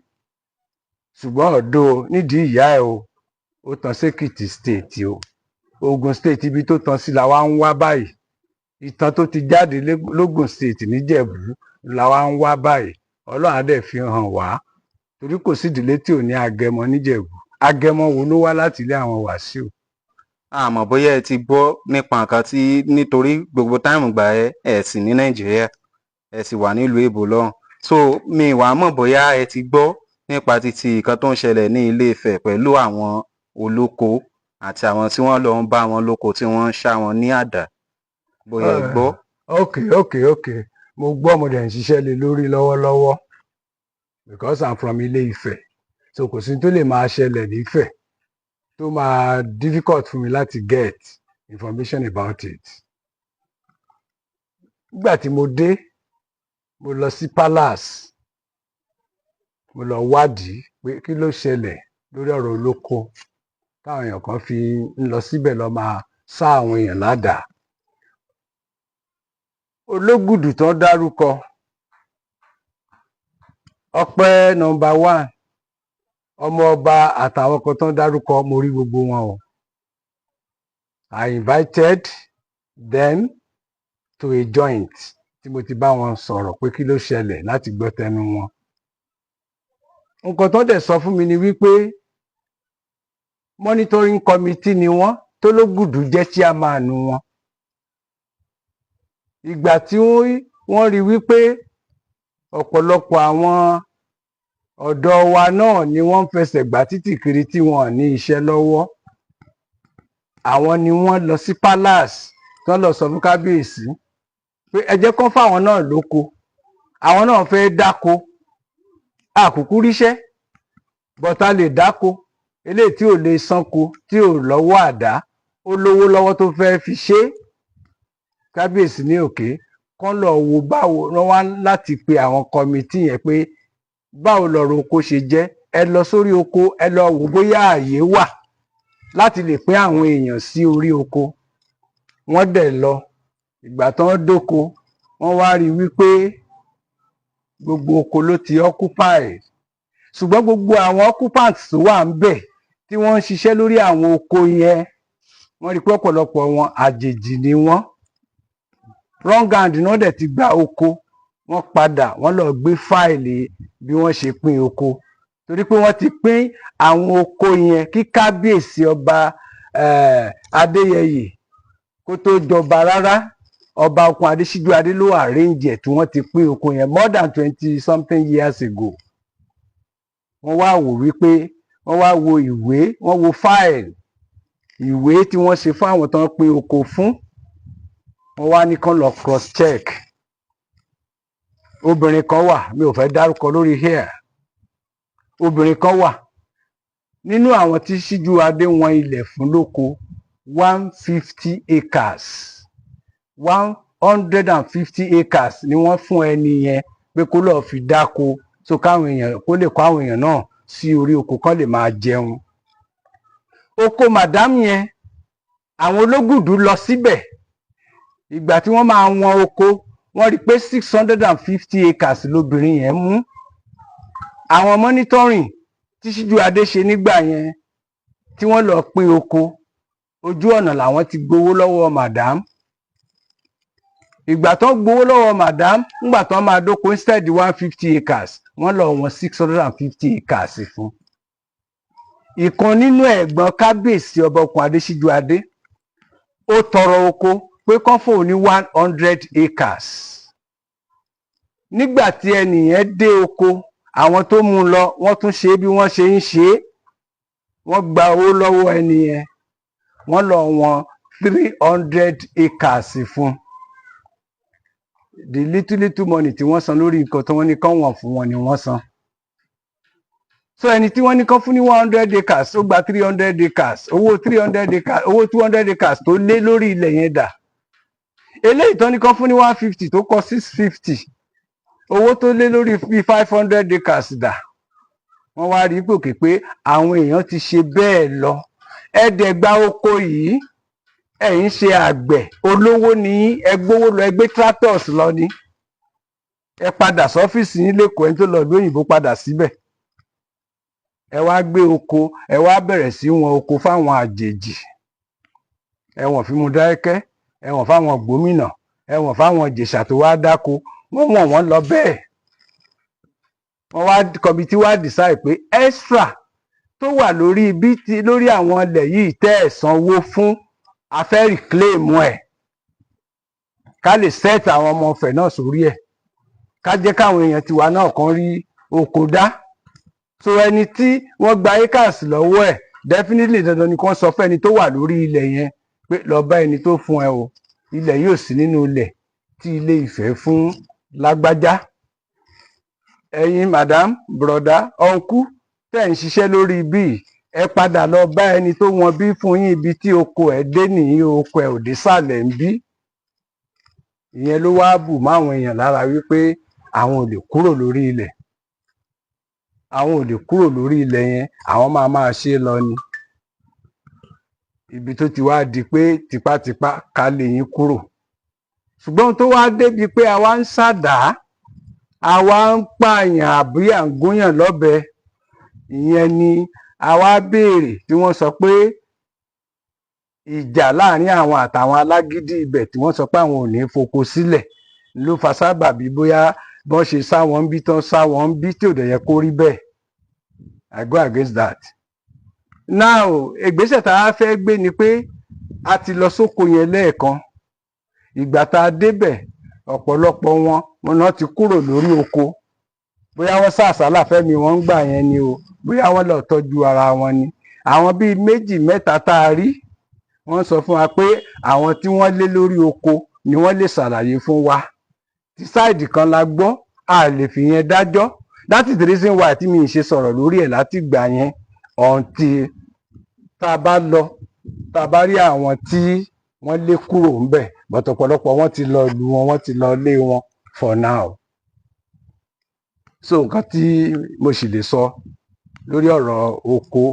S1: Ṣùgbọ́n ọ̀dọ́ nídìí ìyá ẹ̀ o, ó tàn sékìtì State o, Ogun State, ibi tó tàn sí làwa ń wá báyìí. Ìtàn tó ti jáde lógùn State níjẹ̀bú làwa ń wá báyìí. Ọlọ́run á dẹ̀ fi hàn wá, torí kò sí ìdílé tí ò ní agẹmọ níjẹ̀bú. Agẹmọ wo ló wá láti ilé àwọn Wàsíù?
S3: Àmọ́ bóyá ẹ ti gbọ́ nípa nǹkan tí, nítorí gbogbo time gbà ẹ ẹ sì ní Nàìjíríà, ẹ sì wà nílùú èbó lọ́hùn, so mi wàá mọ̀ bóyá ẹ ti gbọ́ nípa títí nǹkan tó ń ṣẹlẹ̀ ní Ilé Ifẹ̀ pẹ̀lú àwọn olóko àti àwọn tí wọ́n lọ ń bá wọn lóko, tí wọ́n ń ṣá wọn ní àdá, bóyá ẹ gbọ́.
S1: Ok, mo gbọ́, mo dẹ̀ ń ṣiṣẹ́ lé lórí lọ́wọ́lọ́wọ́, because I'm from Ilé Ifẹ̀, so kò sí tó lè máa ṣẹlẹ̀ nífẹ̀ tó máa difficult fún mi láti get information about it. Nígbà tí mo dé, mo lọ sí palace, mo lọ wádìí pé kí ló ṣẹlẹ̀ lórí ọ̀rọ̀ olóko táwọn èèyàn kan fi ń lọ síbẹ̀ lọ máa sá àwọn èèyàn ládàá. Ológùdù tán dárúkọ, Ọpẹ́ number one, ọmọ ọba, àtàwọn kan tán dárúkọ, mo rí gbogbo wọn o. I invited them to a joint tí mo ti bá wọn sọ̀rọ̀ pé kí ló ṣẹlẹ̀, láti gbọ́ tẹnu wọn. Nǹkan tó dẹ̀ sọ fún mi ni wípé monitoring committee ni wọ́n, tó lógùdù jẹ́ chairman wọn. Ìgbà tí wọ́n rí wípé ọ̀pọ̀lọpọ̀ àwọn ọ̀dọ́ wa náà ni wọ́n ń fẹsẹ̀ gbá títì kiri, tí wọ́n ní iṣẹ́ lọ́wọ́, àwọn ni wọ́n lọ sí palace tí wọ́n lọ sọ fún kábíyèsí pé ẹ jẹ́ kán fáwọn náà lóko, àwọn náà fẹ́ dáko, àkùkù ríṣẹ́ bọ́tà lè dáko. Eléyìí tí ò lè sanko, tí ò lọ́wọ́ àdá, ó lówó lọ́wọ́ tó fẹ́ fi ṣe é. Kábíyèsí ní okay, kán lọ wo báwo. Wọ́n wá láti pe àwọn committee yẹn pé báwo lọ̀rọ̀ oko ṣe jẹ́, ẹ lọ sórí oko, ẹ lọ wò bóyá ààyè wà láti lè pín àwọn èèyàn sí orí oko. Wọ́n dẹ̀ lọ. Ìgbà tán dóko, wọ́n wá rí i wípé gbogbo oko ló ti occupy, ṣùgbọ́n gbogbo àwọn occupants tó wà ń bẹ̀, tí wọ́n ń ṣiṣẹ́ lórí àwọn oko yẹn, wọ́n rí i pé ọ̀pọ̀lọpọ̀ wọn, àjèjì ni wọ́n. Wrong hand náà dẹ̀ ti gba oko. Wọ́n padà, wọ́n lọ gbé file bí wọ́n ṣe pín oko, torí pé wọ́n ti pín àwọn oko yẹn kí kábíyèsí ọba Adéyẹyè kó tó jọba rárá. Ọba Okun Adésíjú Adé ló arrange ẹ̀ tí wọ́n ti pín oko yẹn more than 20 something years ago. Wọ́n wá wò wípé, wọ́n wá wo ìwé, wọ́n wo file ìwé tí wọ́n ṣe fún àwọn tó ń pín oko fún. Wọ́n wá ní kán lọ cross check. Obìnrin kan wà, mi ò fẹ́ dárúkọ lórí here, obìnrin kan wà nínú àwọn tí Síjú Adé wọn ilẹ̀ fún lóko, 150 acres, 150 acres ni wọ́n fún ẹni yẹn pé kó lọ́ọ́ fi dáko, so káwọn èèyàn kó lè kó àwọn èèyàn náà sí orí oko, kán lè máa jẹun. Oko madam yẹn, àwọn ológùdù lọ síbẹ̀. Ìgbà tí wọ́n máa wọn oko, wọ́n rí i pé 650 acres lobìnrin yẹn mú. Àwọn monitoring tí Síjú Adé ṣe nígbà yẹn, tí wọ́n lọ pín oko, ojú ọ̀nà làwọn ti gbowó lọ́wọ́ madam. Ìgbà tó ń gbowó lọ́wọ́ madam, ńgbà tó máa dóko, instead 150 acres, wọ́n lọ wọn 650 acres fún ìkan nínú ẹ̀gbọ́n kábíyèsí ọba Okun Adésíjú Adé. Ó tọrọ oko pé kán fóun ní 100 acres. Nígbà tí ẹnìyẹn dé oko, àwọn tó mú un lọ, wọ́n tún ṣe bí wọ́n ṣe ń ṣe é. Wọ́n gba owó lọ́wọ́ ẹnìyẹn, wọ́n lọ wọn 300 acres fún. The little little money tí wọ́n san lórí nǹkan tí wọ́n ní kán wọ̀n fún wọn ni wọ́n san. So ẹni tí wọ́n ní kán fún ní 100 acres, ó gba 300 acres. Owó 300 acres, owó 200 acres tó lé lórí ilẹ̀ yẹn dà? Eléyìí tán ní kán fún ní 150 tó kọ 650, owó tó lé lórí bíi 500 acres dà? Wọ́n wá rí pòkè pé àwọn èèyàn ti ṣe bẹ́ẹ̀ lọ. Ẹ dẹ̀ gba oko yìí, ẹ̀yin ṣe àgbẹ̀ olówó ní, ẹ gbówó lọ, ẹ gbé tractors lọ ní, ẹ padà sọ́fíìsì yín l'Ékòó. Ẹni tó lọ ìlú òyìnbó padà síbẹ̀, ẹ wá gbé oko, ẹ wá bẹ̀rẹ̀ sí wọn oko fáwọn àjèjì. Ẹ wọ̀n fi Mọdákẹ́kẹ́, ẹ wọ̀n fáwọn gómìnà, ẹ wọ̀n fáwọn Ìjẹ̀ṣà tó wá dáko. Wọ́n wọ̀n wọ́n lọ bẹ́ẹ̀. Wọ́n wá committee wá decide pé extra tó wà lórí ibi tí lórí àwọn ilẹ̀ yìí tẹ́ ẹ̀ sanwó fún, a fẹ́ reclaim ẹ̀, ká lè set àwọn ọmọ ọ̀fẹ́ náà sórí ẹ̀, ká jẹ́ káwọn èèyàn tiwa náà kan rí oko dá. So ẹni tí wọ́n gba acres lọ́wọ́ ẹ̀, definitely dandan ni kí wọ́n sọ fún ẹni tó wà lórí ilẹ̀ yẹn pé lọ bá ẹni tó fún ẹ o, ilẹ̀ yóò sí nínú ilẹ̀ tí Ilé Ifẹ̀ fún lágbájá. Ẹ̀yin madam, brother, uncle tẹ́ ń ṣiṣẹ́ lórí bíi, ẹ padà lọ bá ẹni tó wọn bí fún yín. Ibi tí oko ẹ̀ dé nìyí, oko ẹ̀ ò dé sàlẹ̀ ń bí. Ìyẹn ló wáá bù máwọn èèyàn lára wípé àwọn ò lè kúrò lórí ilẹ̀, àwọn ò lè kúrò lórí ilẹ̀ yẹn, àwọn máa máa ṣe é lọ ni. Ibi tó ti wá di pé tipátipá ká lè yín kúrò, ṣùgbọ́n tó wá débi pé àwa ń ṣàdá, àwa ń pààyàn àbí à ń gúnyàn lọ́bẹ, ìyẹn ni àwa béèrè tí wọ́n sọ pé ìjà láàrin àwọn àtàwọn alágídí ibẹ̀ tí wọ́n sọ pé àwọn ò ní foko sílẹ̀ ló fa sábàbí. Bóyá bọ́n ṣe sá wọn ń bí tán, sá wọn ń bí tí ò dẹ̀ yẹ kó rí bẹ́ẹ̀. I go against that. Now, ìgbésẹ̀ tá a fẹ́ gbé ni pé a ti lọ sóko yẹn lẹ́ẹ̀kan. Ìgbà tá a débẹ̀, ọ̀pọ̀lọpọ̀ wọn wọn náà ti kúrò lórí oko. Bóyá wọ́n sá àsálà fẹ́mi wọn ń gbà yẹn ni o, bóyá wọ́n lọ tọ́jú ara wọn ni. Àwọn bíi méjì mẹ́ta tá a rí, wọ́n sọ fún wa pé àwọn tí wọ́n lé lórí oko ni wọ́n lè ṣàlàyé fún wa. Ti side kan la gbọ́, a lè fi yẹn dájọ́. That is the reason why tí mi ì ṣe sọ̀rọ̀ lórí ẹ̀ láti gbà yẹn until tá a bá lọ, tá a bá rí àwọn tí wọ́n lé kúrò ńbẹ̀. But ọ̀pọ̀lọpọ̀ wọ́n ti lọ ìlú wọn, wọ́n ti lọ lé wọn for now. So nǹkan tí mo sì lè sọ lórí ọ̀rọ̀ oko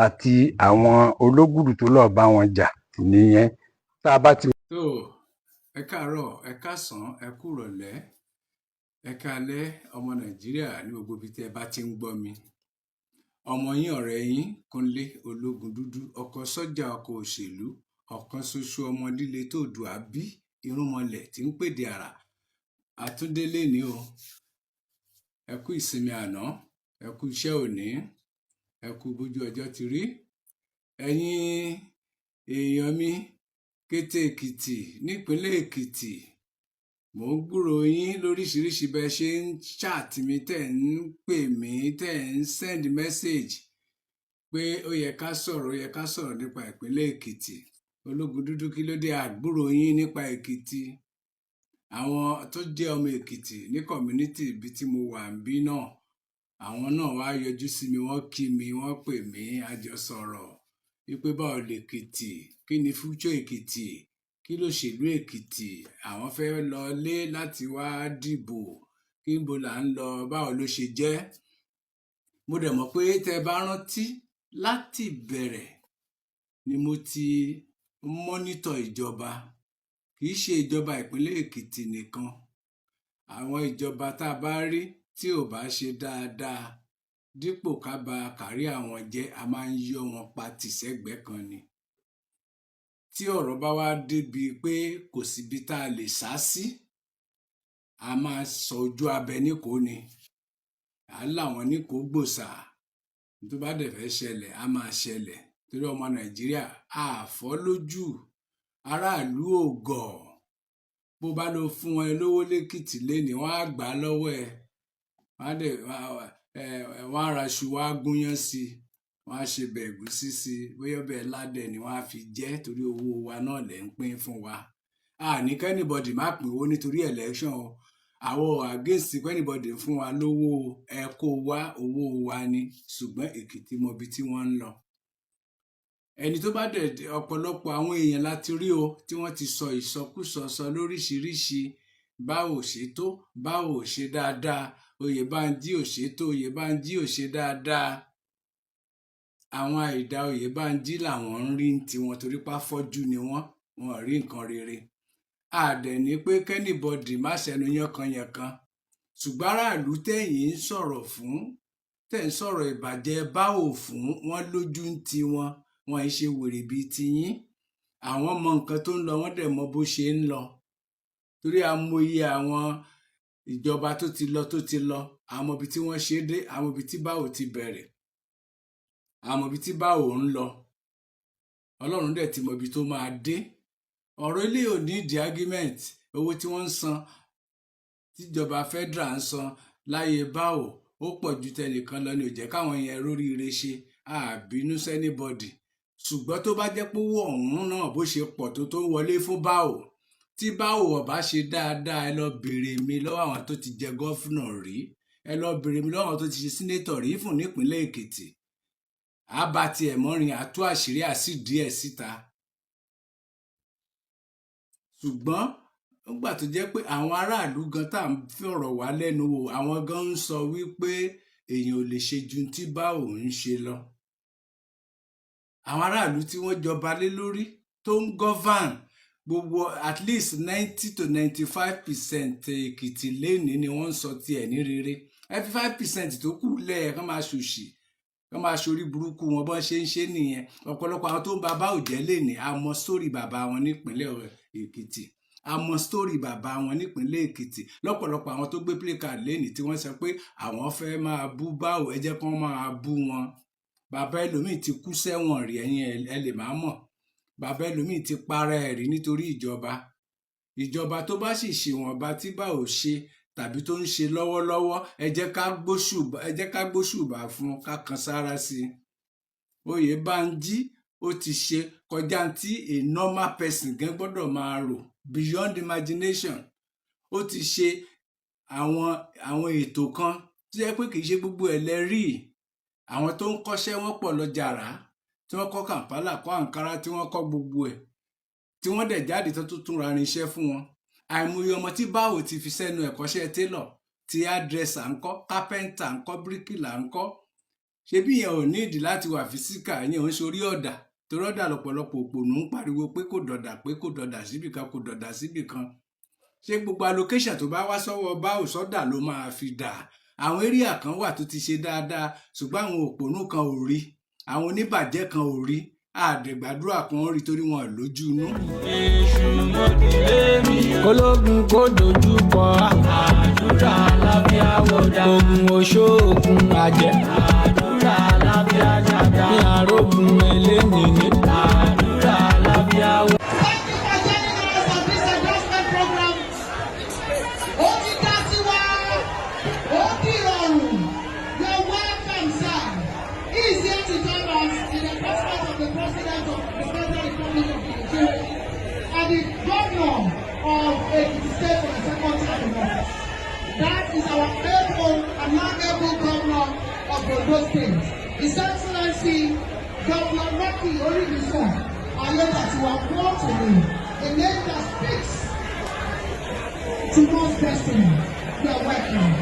S1: àti àwọn ológùdù tó lọ́ọ́ bá wọn jà nìyẹn. Tá a bá ti
S4: Tó, ẹ káàárọ̀, ẹ káàsán, ẹ kú ìrọ̀lẹ́, ẹ káalẹ́, ọmọ Nàìjíríà ní gbogbo ibi tí ẹ bá ti ń gbọ́ mi. Ọmọ yín, ọ̀rẹ́ yín, Kúnlé Ológun Dúdú, ọkọ sọ́jà, ọkọ òṣèlú, ọ̀kan ṣoṣo ọmọ líle tó dùn àbí irúnmọlẹ̀ tí ń pèdè àrà àtúndélé ní o. Ẹ kú ìsinmi àná, ẹ kú iṣẹ́ òní, ẹ kú bójú ọjọ́ ti rí. Ẹ̀yin èèyàn mi, Kété Èkìtì, nípínlẹ̀ Èkìtì, mò ń gbúròó yín lóríṣiríṣi bẹ́ ṣe ń chat mi, tẹ́ ń pè mí, tẹ́ ń send message pé ó yẹ ká sọ̀rọ̀, ó yẹ ká sọ̀rọ̀ nípa ìpínlẹ̀ Èkìtì. Ológun Dúdú, kí ló dé àgbúrò yín nípa Èkìtì? Àwọn tó jẹ́ ọmọ Èkìtì ní community ibi tí mo wà ń bí náà, àwọn náà wá yọjú sí mi, wọ́n kí mi, wọ́n pè mí, a jọ sọ̀rọ̀ wípé báwo lèkìtì, kí ni future Èkìtì, kí lòṣèlú Èkìtì, àwọn fẹ́ lọ lé láti wá dìbò, kí níbo là ń lọ, báwo ló ṣe jẹ́. Mo dẹ̀ mọ̀ pé tẹ́ bá rántí, láti ìbẹ̀rẹ̀ ni mo ti ń monitor ìjọba. Kì í ṣe ìjọba ìpínlẹ̀ Èkìtì nìkan. Àwọn ìjọba tá a bá rí tí ò bá ṣe dáadáa, dípò ká ba career wọn jẹ́, a máa ń yọ́ wọn pa tì sẹ́gbẹ̀ẹ́ kan ni. Tí ọ̀rọ̀ bá wá débi pé kò síbi tá a lè sá sí, a máa sọ ojú abẹ níkòó ni, à ń là wọ́n níkòó gbòòsà. Tó bá dẹ̀ fẹ́ ṣẹlẹ̀, á máa ṣẹlẹ̀, torí ọmọ Nàìjíríà a fọ́ lójú, aráàlú ò gọ̀. Bó bá lọ fún ẹ lówó lẹ́kìtì lénìí, wọ́n á gbà á lọ́wọ́ ẹ, wọ́n á dẹ̀ wọ́n á ra iṣu, wọ́n á gúnyán sí i, wọ́n á ṣe ọbẹ̀ ẹ̀gúsí sí i, bóyá ọbẹ̀ aládẹ̀ ni wọ́n á fi jẹ́, torí owó wa náà lẹ̀ ń pín fún wa. A ní k'anybody má pín owó nítorí election o. Àwọn ò against k'anybody fún wa lówó o. Ẹ kó wá, owó wa ni, ṣùgbọ́n Èkìtì mọ ibi tí wọ́n ń lọ. Ẹni tó bá dẹ̀, ọ̀pọ̀lọpọ̀ àwọn èèyàn láti rí o tí wọ́n ti sọ ìsọkúsọ sọ lóríṣiríṣi: báwo ò ṣe tó, báwo ò ṣe dáadáa, Oyèbánjí ò ṣe tó, Oyèbánjí ò ṣe dáadáa. Àwọn àìdá Oyèbánjí làwọn ń rí ní tiwọn, torí pé afọ́jú ni wọ́n, wọn ò rí nǹkan rere. A dẹ̀ ní pé k'anybody má ṣẹnu yánkanyànkan, ṣùgbọ́n aráàlú tẹ̀yìn ń sọ̀rọ̀ fún, tẹ̀ ń sọ̀rọ̀ ìbàjẹ́ báwò fún wọn, lójú ń tiwọn, wọn ì ṣe wèrè bíi tiyín. Àwọn mọ nǹkan tó ń lọ, wọ́n dẹ̀ mọ bó ṣe ń lọ, torí a mọyì àwọn ìjọba tó ti lọ, tó ti lọ. Àwọn ibi tí wọ́n ṣe dé, àwọn ibi tí báwo ti bẹ̀rẹ̀, àwọn ibi tí báwo ń lọ, Ọlọ́run dẹ̀ ti mọ ibi tó máa dé. Ọ̀rọ̀ ilé ò ní ìdí argument. Owó tí wọ́n ń san, tíjọba federal ń san láyé báwo, ó pọ̀ ju tẹnìkan lọ, ni ò jẹ́ káwọn yẹn róríire ṣe. Àbínú s'anybody, ṣùgbọ́n tó bá jẹ́ pé owó ọ̀hún náà, bó ṣe pọ̀ tó ń wọlé fún báwo, tí báwo ọba ṣe dáadáa, ẹ lọ bèrè mi lọ́wọ́ àwọn tó ti jẹ governor rí, ẹ lọ bèrè mi lọ́wọ́ àwọn tó ti ṣe senator rí fún nípínlẹ̀ Èkìtì. Àbá tiẹ̀ mọ́rin àtú àṣírí àsìdí ẹ̀ síta. Ṣùgbọ́n nígbà tó jẹ́ pé àwọn aráàlú gan tá à ń fọ̀rọ̀ wá lẹ́nu wò, àwọn gan ń sọ wípé èèyàn ò lè ṣe ju tí báwo ń ṣe lọ. Àwọn aráàlú tí wọ́n jọba lé lórí, tó ń govern gbogbo, at least 90 to 95% Èkìtì lénìí ni wọ́n ń sọ tiẹ̀ ní rere. Ẹ fi 5% tó kù lẹ́ẹ̀, kán máa ṣòṣì, kán máa ṣorí burúkú wọn, bọ́n ṣe ń ṣe nìyẹn. Ọ̀pọ̀lọpọ̀ àwọn tó ń ba báwò jẹ́ lénìí, a mọ sórí bàbá wọn nípínlẹ̀ Èkìtì, a mọ sórí bàbá wọn nípínlẹ̀ Èkìtì. Lọ́pọ̀lọpọ̀ àwọn tó gbé placard lénìí tí wọ́n sọ pé àwọn fẹ́ máa bú báwò, ẹ jẹ́ kán máa bú wọn. Bàbá ẹlòmíì ti kú sẹ́wọ̀n rí, ẹ̀yin ẹ lè má mọ̀. Bàbá ẹlòmíì ti para ẹ̀ rí nítorí ìjọba. Ìjọba tó bá sì ṣèwọ̀nba tí bá ò ṣe tàbí tó ń ṣe lọ́wọ́lọ́wọ́, ẹ jẹ́ ká gbóṣùbà, ẹ jẹ́ ká gbóṣùbà fún, ká kan sára sí i. Oyèbánjí ó ti ṣe kọjá tí a normal person gan gbọ́dọ̀ máa rò, beyond imagination. Ó ti ṣe àwọn ètò kan tó jẹ́ pé kì í ṣe gbogbo ẹ̀ lẹ rí. Àwọn tó ń kọ́ṣẹ́, wọ́n pọ̀ lọ jàrá, tí wọ́n kọ́ Kampala, kọ́ Ankara, tí wọ́n kọ́ gbogbo ẹ̀, tí wọ́n dẹ̀ jáde tó tún tún ra irinṣẹ́ fún wọn. Àìmọye ọmọ tí báwo ti fi sẹ́nu ẹ̀kọ́ṣẹ́ tailor, tí hairdresser ń kọ́, carpenter ń kọ́, bíríkìlà ń kọ́. Ṣebí yẹn ò ní ìdí láti wà physical, yẹn ò ń sorí ọ̀dà, torí ọ̀dà lọ̀pọ̀lọpọ̀ òpònú ń pariwo pé kò dọ̀dà, pé kò dọ̀dà síbì kan, kò dọ̀dà síbì kan. Ṣé gbogbo allocation tó bá wá sọ́wọ́ báwo sọ́dà ló máa fi dà? Àwọn area kan wà tó ti ṣe dáadáa, ṣùgbọ́n àwọn òpònú kan ò rí, àwọn oníbàjẹ́ kan ò rí. Àdẹ̀gbàdúrà kan rí torí wọn lójú inú.
S5: Kólógun kó dojú kọ àdúrà láfíà wọdà, ogun oṣoògùn àjẹ́ àdúrà láfíà dàda ní àrògùn eléyìí àdúrà láfíà wọdà.
S6: Thank you for joining us on this endorsement program. Ó ti dá sí wa, ó di ìrọ̀rùn. You're welcome, sir. He is here to join us in the endorsement of the President of the Federal Republic of Nigeria and the Governor of Ekiti State for the second time in office. That is our able and amiable Governor of Ondo State, His Excellency Governor Lucky Orimisan Aiyedatiwa, brought to me a name that speaks to one's destiny. You are welcome.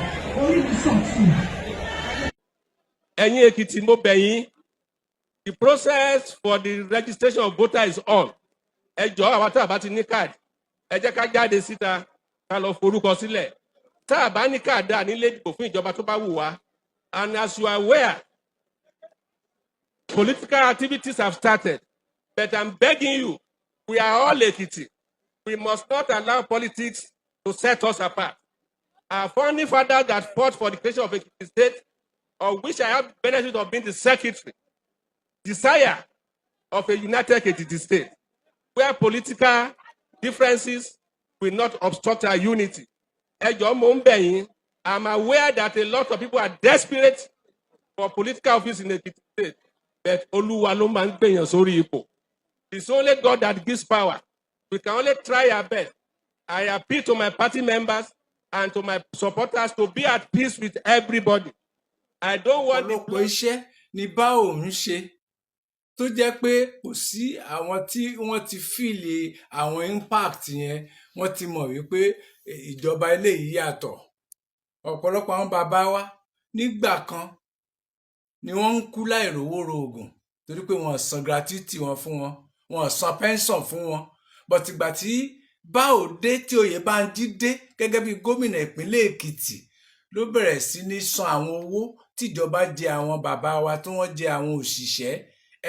S6: Orimisan too.
S7: Ẹ̀yin Èkìtì, mo bẹ̀ yín. The process for the registration of voter is on. Ẹ jọ̀ọ́, àwa tá a bá ti ní card, ẹ jẹ́ ká jáde síta, ká lọ forúkọ sílẹ̀. Tá a bá ní káàdì, à nílé dìbò fún ìjọba tó bá wù wá. And as you are aware, political activities have started, but I'm begging you, we are all Ekiti. We must not allow politics to set us apart. Our founding father that fought for the creation of Ekiti State, of which I have the benefit of being the secretary, desire of a united Ekiti State, where political differences, will not obstruct our unity. Ẹ jọ̀ọ́, mo ń bẹ̀ yín. I'm aware that a lot of people are desperate for political office in Ekiti State, but Olúwa ló máa ń gbèyàn sórí ipò. It's only God that gives power. We can only try our best. I appeal to my party members and to my supporters to be at peace with everybody. I don't want the
S4: Ọ̀pọ̀lọpọ̀ iṣẹ́ ni BAO ń ṣe tó jẹ́ pé kò sí àwọn tí wọ́n ti feel àwọn impact yẹn. Wọ́n ti mọ̀ wípé ìjọba eléyìí yàtọ̀. Ọ̀pọ̀lọpọ̀ àwọn bàbá wa nígbà kan ni wọ́n ń kú láì rówó ro oògùn torí pé wọ́n san gratuity wọn fún wọn, wọ́n san pension fún wọn. But ìgbà tí BAO dé, tí Oyèbánjí dé gẹ́gẹ́ bí gómìnà ìpínlẹ̀ Èkìtì, ló bẹ̀rẹ̀ sí ní san àwọn owó tíjọba jẹ àwọn bàbá wa, tí wọ́n jẹ àwọn òṣìṣẹ́.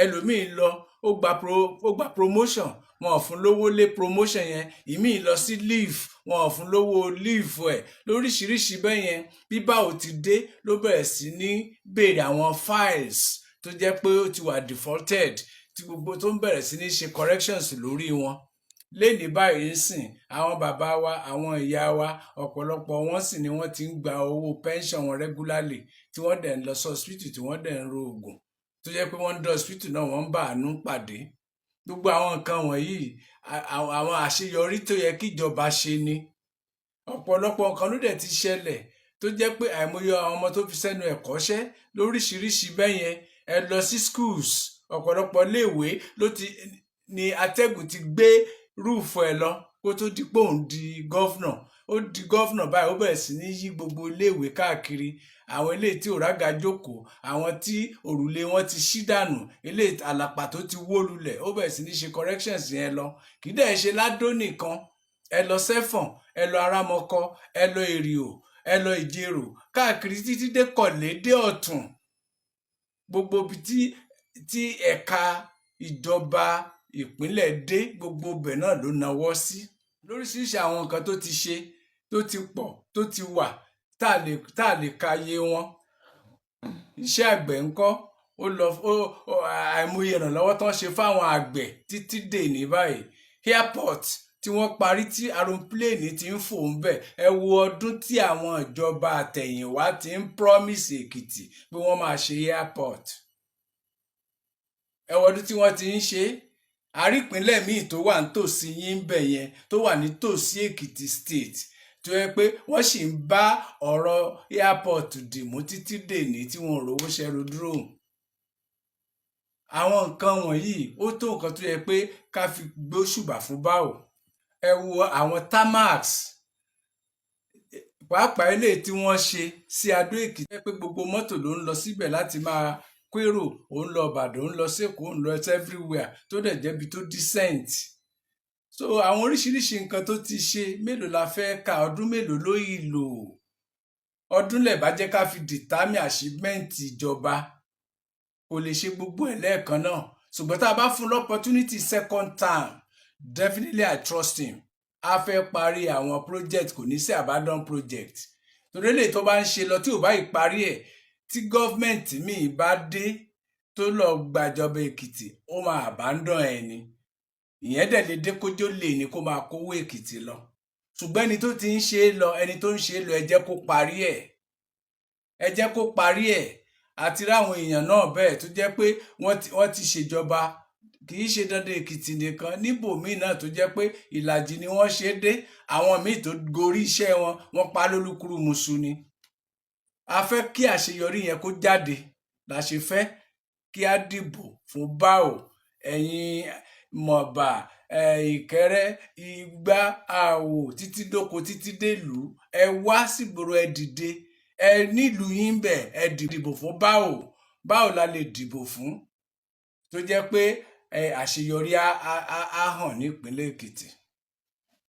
S4: Ẹlòmíín lọ, ó gba promotion, wọn ò fún lówó lé promotion yẹn. Ìmíì lọ sí leave, wọn ò fún lówó leave ẹ̀, lóríṣiríṣi bẹ́ẹ̀ yẹn. Bí BAO ti dé, ló bẹ̀rẹ̀ sí ní béèrè àwọn files tó jẹ́ pé ó ti wà defaulted, tí gbogbo tó ń bẹ̀rẹ̀ sí ní ṣe corrections lórí wọn lénìí báyìí ń sìn. Àwọn bàbá wa, àwọn ìyá wa, ọ̀pọ̀lọpọ̀ wọn sì ni wọ́n ti ń gba owó pension wọn regularly, tí wọ́n dẹ̀ ń lọ sí hospital, tí wọ́n dẹ̀ ń ro oògùn, tó jẹ́ pé wọ́n ń dé hospital náà, wọ́n ń bá àánú pàdé. Gbogbo àwọn nǹkan wọ̀nyí, àwọn àṣeyọrí tó yẹ kíjọba ṣe ni. Ọ̀pọ̀lọpọ̀ nǹkan ló dẹ̀ ti ṣẹlẹ̀ tó jẹ́ pé àìmọye àwọn ọmọ tó fi sẹ́nu ẹ̀kọ́ṣẹ́ lóríṣiríṣi bẹ́yẹn. Ẹ lọ sí schools, ọ̀pọ̀lọpọ̀ iléèwé ló ti ní atẹ́gùn ti gbé roof ẹ̀ lọ kó tó di pé òun di governor. Ó di governor báyìí, ó bẹ̀rẹ̀ sí ní yí gbogbo iléèwé káàkiri, àwọn ilé tí ò rága jókòó, àwọn tí òrùlé wọn ti ṣí dànù, ilé àlàpà tó ti wó lulẹ̀, ó bẹ̀rẹ̀ sí ní ṣe corrections yẹn lọ. Kì í dẹ̀ ṣe ládó nìkan. Ẹ lọ sẹ́fọ̀n, ẹ lọ arámọkọ, ẹ lọ èrìò, ẹ lọ Ìjerò, káàkiri títí dé Kọ̀lé, dé Ọ̀tún, gbogbo ibi tí ẹ̀ka ìjọba ìpínlẹ̀ dé, gbogbo ibẹ̀ náà ló nawọ́ sí. Lóríṣiríṣi àwọn nǹkan tó ti ṣe, tó ti pọ̀, tó ti wà, tá a lè ka iye wọn. Iṣẹ́ àgbẹ̀ ńkọ́? Ó lọ ó àìmọye ìrànlọ́wọ́ tó ń ṣe fáwọn àgbẹ̀ títí dè ní báyìí. Airport tí wọ́n parí, tí aeroplane ti ń fò ń bẹ̀, ẹ wo ọdún tí àwọn ìjọba àtẹ̀yìnwá ti ń promise Èkìtì pé wọ́n máa ṣe airport. Ẹ wo ọdún tí wọ́n ti ń ṣe é. Àrípínlẹ̀ míì tó wà nítòsí yín ń bẹ̀ yẹn, tó wà nítòsí Èkìtì State, tó yẹ pé wọ́n sì ń bá ọ̀rọ̀ airport dìmú títí dèní, tí wọn ò rówó ṣe aerodrome. Àwọn nǹkan wọ̀nyí, ó tó nǹkan tó yẹ pé ká fi gbóṣùbà fún BAO. Ẹ wo àwọn tarmacs, pàápàá eléyìí tí wọ́n ṣe sí Adó Èkìtì, pé gbogbo mọ́tò ló ń lọ síbẹ̀ láti máa kérò, òun lọ Ìbàdàn, òun lọ sÉkòó, òun lọ everywhere, tó dẹ̀ jẹ́bi tó decent. So àwọn oríṣiríṣi nǹkan tó ti ṣe, mélòó la fẹ́ kà? Ọdún mélòó ló yìí lò? Ọdún lẹ̀ bá jẹ́ ká fi determine achievement ìjọba, kò lè ṣe gbogbo ẹ̀ lẹ́ẹ̀kan náà. Ṣùgbọ́n tá a bá fún l'opportunity second term, definitely I trust him, a fẹ́ parí àwọn project, kò ní sí abandon project, torí eléyìí tó bá ń ṣe lọ, tí ò bá yìí parí ẹ̀, tí government míì bá dé tó lọ gbàjọba Èkìtì, ó máa abandon ẹ̀ ni. Ìyẹn dẹ̀ lè dé kójó lè ní kó máa kówó Èkìtì lọ. Ṣùgbọ́n ẹni tó ti ń ṣe é lọ, ẹni tó ń ṣe é lọ, ẹ jẹ́ kó parí ẹ̀, ẹ jẹ́ kó parí ẹ̀. Àti ráwọn èèyàn náà bẹ́ẹ̀ tó jẹ́ pé wọ́n ti ṣèjọba, kì í ṣe dandan Èkìtì nìkan, níbòmíì náà tó jẹ́ pé ìlàjì ni wọ́n ṣe dé, àwọn míì tó gorí iṣẹ́ wọn, wọ́n pa lólúkúrúmuṣu ni. A fẹ́ kí àṣeyọrí yẹn kó jáde la ṣe fẹ́ kí á dìbò fún BAO. Ẹ̀yin Mọ̀bà, Ìkẹrẹ, Igbá, Àwò, títí dóko, títí délùú, ẹ wá sígboro, ẹ dìde, ẹ nílùú yín bẹ̀, ẹ dìbò fún BAO. BAO la lè dìbò fún tó jẹ́ pé àṣeyọrí á hàn nípínlẹ̀ Èkìtì.